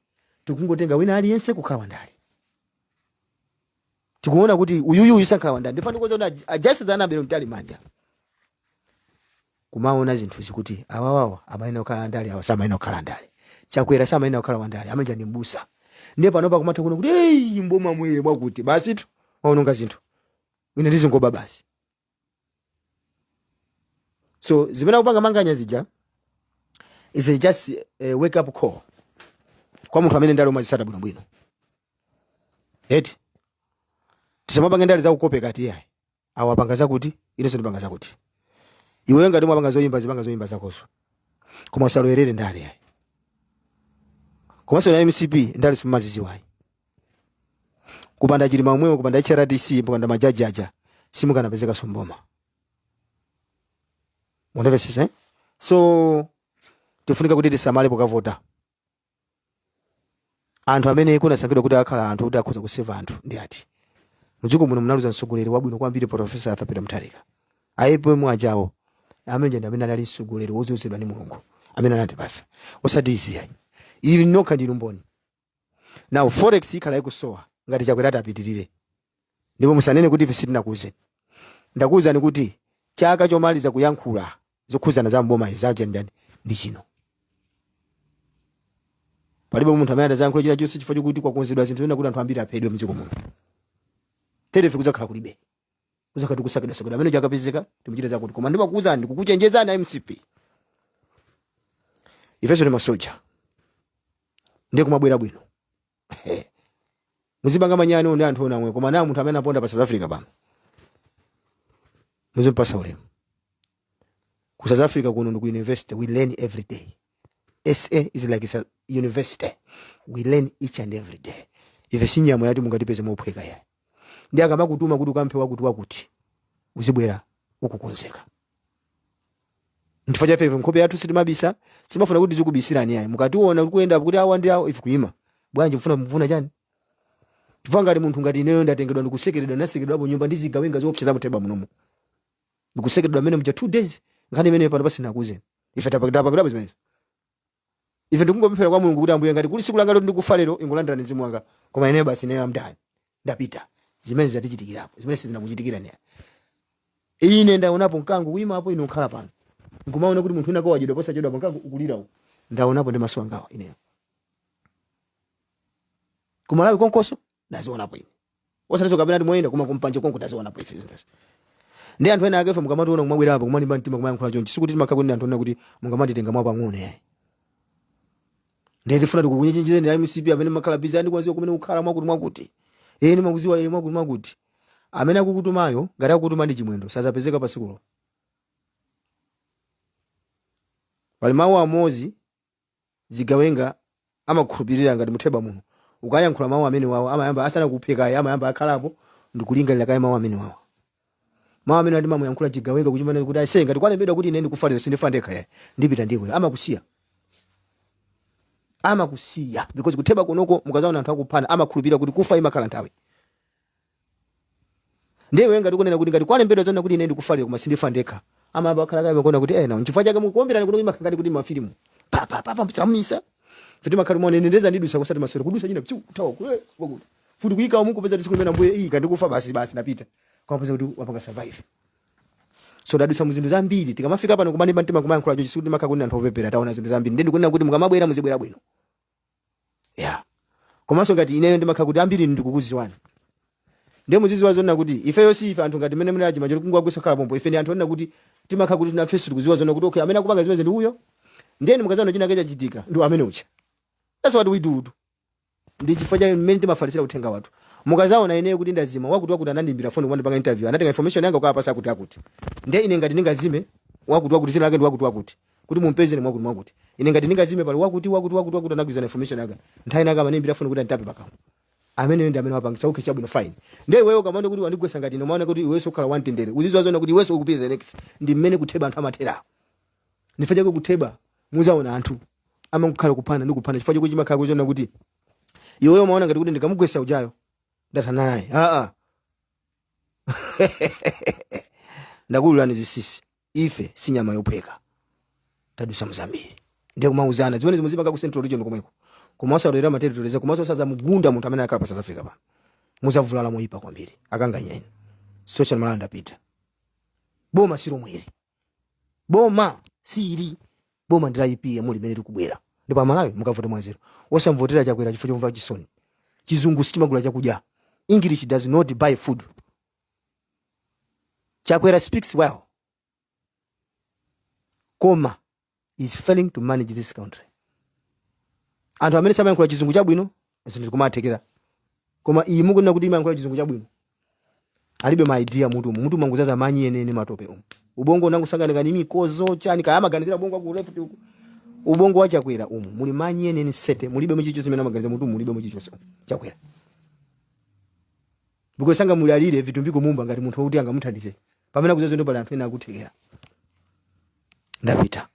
Tikungotenga wina aliyense kukhala wandale. Tikuona kuti uyuyu uyu sankhala wandale. Ndifana kuona kuti a Justice Annabel Mtalimanja kumaona zinthu zikuti awawawa amayenera kukhala andale, awa samayenera kukhala andale. Chakwera samayenera kukhala wandale, amenja ndi mbusa. Ndiye panopa kumatha kuona kuti ei, mboma mwiye mwakuti basi tu waononga zinthu, ine ndizingoba basi. So zimene akupanga Manganya zija is a just a wake up call kwa munthu amene ndale umazisata bwinobwino eti. Tisamapange ndale zakukopeka ti yayi, awa apanga zakuti, inenso ndipanga zakuti. Iweyo ngati umapanga zoyimba, zipanga zoyimba zakozo. Koma usalowerere ndale ayi. Komanso na MCP ndale simumaziziwayi. Kupanda Chilima omwewo, kupanda HRDC, kupanda majaji aja, simukanapezeka mboma. Mundimvesese, eh? So tifunika kuti tisamale pokavota. Anthu amene kunasankhidwa kuti akhala anthu kuti akhoza kuseva anthu ndi ati? Mdziko muno munaluza mtsogoleri wabwino kwambiri, Professor Arthur Peter Mutharika. APM ajawo amene ndi amene anali mtsogoleri wodzozedwa ndi Mulungu amene anatipasa, osati izi ayi. Ili nokha ndinu mboni. Now forex ikhala ikusowa ngati Chakwera apitirire, ndipo musanene kuti ife sitinakuze. Ndakuwuzani kuti chaka chomaliza kuyankhula zokhuzana za mboma izaja ndi chino. Palibe munthu amene atazayankhula china chonse chifukwa chokuti kwakonzedwa zinthu zina kuti anthu ambiri aphedwe mdziko muno. Terefe kudzakhala kulibe, kudzakhala tikusakidwa sakidwa. Amene chakapezeka timuchite zakuti. Koma ndimakuwuzani, ndikukuchenjezani MCP, ifenso ndi masoja, ndiye kumabwera bwino. Muzipanga manyani ndi anthu onamwe, koma naye munthu amene aponda pa South Africa pano muzimpasa ulemu. Ku South Africa kuno ndi ku university, we learn every day. SA is like a university, we learn each and every day. Ife si nyama yati mungatipeze mophweka yayi. Ndi akamakutuma kuti ukamphe wakuti wakuti, uzibwera ukukonzeka. Nchifukwa chafe ife nkhope yathu sitimabisa, simafuna kuti tizikubisirani yayi. Mukationa kuyenda kuti awa ndi awo, ife kuyima bwanji? Mfuna mvuna chani? Chifukwa ngati munthu ngati ineyo ndatengedwa ndikusekeredwa, nasekeredwapo nyumba ndizigawenga zoopsa zamutheba munomu, ndikusekeredwa amene muja 2 days. Nkhani imene pano pasina kuze ife tapangidwapo zimenezo. Ife ndikungopemphera kwa Mulungu kuti, "Ambuye, ngati kuli siku langa loti ndikufa lero, ingolandirani mzimu wanga." Koma ineyo basi, ineyo amdani ndapita. Zimene zatichitikirapo, zimene sizinakuchitikira ni ine. Ndaonapo mkango kuyimapo, ine ukhala pano nkumaona kuti munthu wina kawajidwa posachedwa, mkango ukulira uku. Ndaonapo ndi maso angawa ineyo. Kumalawi konkoso ndazionapo ine, osati kapena ti moyenda, koma kumpanje konko ndazionapo ife zinthuzi. Ndi anthu ena akefe mukamationa kumabwera apo kumalimba mtima kumayankhula chonchi, sikuti timakhala kuti anthu ena kuti mungamatitenga mwapang'ono yayi. Ndiye tifuna tikukuchenjezeni MCP amene makhala busy andikwaziwa kumene kukhala mwakuti mwakuti, ine makuziwa ine mwakuti mwakuti. Amene akukutumayo, ngati akukutuma ndi Chimwendo, sazapezeka pasikulo. Pali mawu amodzi zigawenga amakhulupirira. Ngati mutheba muno ukayankhula mawu amene wawo, amayamba asana kuphekayi, amayamba akhalapo ndikulingalira kaye mawu amene wawo. Mawu amene ati mamuyankhula chigawenga kuchimana kuti aise, ngati kwalembedwa kuti ine ndikufa lero, sindifa ndekha yayi, ndipita ndikwe. Amakusiya, amakusiya, because kutheba kunoko mukazaona anthu akuphana, amakhulupirira kuti kufa imakhala nthawi. Ndiye ngati kunena kuti ngati kwalembedwa zona kuti ine ndikufa lero koma sindifa ndekha, amayamba akhala kaye kuona kuti ena. Nchifukwa chake mukuombirana kuno imakhala ngati kuti mafilimu pa pa pa pa chamisa fiti makhala mone nendeza ndidusa kusati masero kudusa china pichu kutawa kule kwakuti futi kuyika umu kupeza tsiku limene mbuye iyi kandikufa basi basi napita koma peza kuti wapanga survive. So tadusa muzinthu zambiri. Tikamafika pano kumalimba mtima kumayankhula chonchi, sikuti timakhala kuti anthu opepera. Taona zinthu zambiri. Ndiye ndikunena kuti mukamabwera muzibwera bwino ya. Komanso ngati ineyo ndimakhala kuti ambiri ndikukuziwani, ndiye muziziwa zona kuti ifeyo si ife anthu ngati mmene muli achima choti kungwagwisa khala pompo. Ife ndi anthu onena kuti timakhala kuti tinafeso tikuziwa zona kuti okay, amene akupanga zimene ndi uyo. Ndiye mukazaona china chachitika ndi amene ucha. That's what we do. Ndi chifukwa cha mmene timafalisira uthenga wathu. Mukazaona ineyo kuti ndazima, wakuti wakuti anandimbira phone kumandipanga interview, anatenga information yanga kukapasa akuti akuti. Ndiye ine ngati ndingazime, wakuti wakuti zina lake ndi wakuti wakuti, kuti mumpeze ni mwakuti mwakuti. Ine ngati ndingazime, pali wakuti wakuti wakuti wakuti anagwirizana information yanga, nthawi naka amandimbira phone kuti anditape pakamwa, amene ndi amene wapangisa. Okay, chabwino, fine. Ndiye iweyo ukamanda kuti wandigwesa ngati ine, umaona kuti iweyo ukhala wamtendere, uziziwa zona kuti iweyo ukupita the next. Ndi mmene kutheba anthu amathera. Ndife chake kutheba muzaona anthu amangokhala kuphana ndi kuphana, chifukwa chokuti chimakhala kuchona kuti iweyo umaona ngati kuti ndikamugwesa ujayo ndathana naye. Aa, ndakululani zisisi. Ife si nyama yophweka, tadusa muzambiri. Ndiye kumauzana zimene zimuzipanga ku Central Region komweko, koma osalolera ma territories, komanso osazamugunda munthu amene akhala pa South Africa pano, muzavulala moyipa kwambiri. Akanganya inu social Malawi ndapita. Boma si lomweri, boma sili boma, ndi la APM limene likubwera. Ndipo Amalawi mukavote mwanzeru, osamvotera Chakwera chifukwa chomva chisoni. Chizungu sichimagula chakudya. English does not buy food. Chakwera speaks well, koma is failing to manage this country. Anthu amene samayankhula chizungu chabwino zinthu zikumathekera, koma iyi mukunena kuti imayankhula chizungu chabwino alibe ma idea. Mutu umu, mutu manguzaza manyi enene, matope umu, ubongo unangosanganika ni mikozo chani kaya amaganizira ubongo ku left uku. Ubongo wa Chakwera umu muli manyi eneni sete, mulibe muchichonse imene amaganiza mutu, mulibe muchichonse Chakwera, because sangamulalire Vitumbiko Mumba ngati munthu wokuti angamuthandize pamene akuzazo ndo pali anthu ena akuthekera. Ndapita.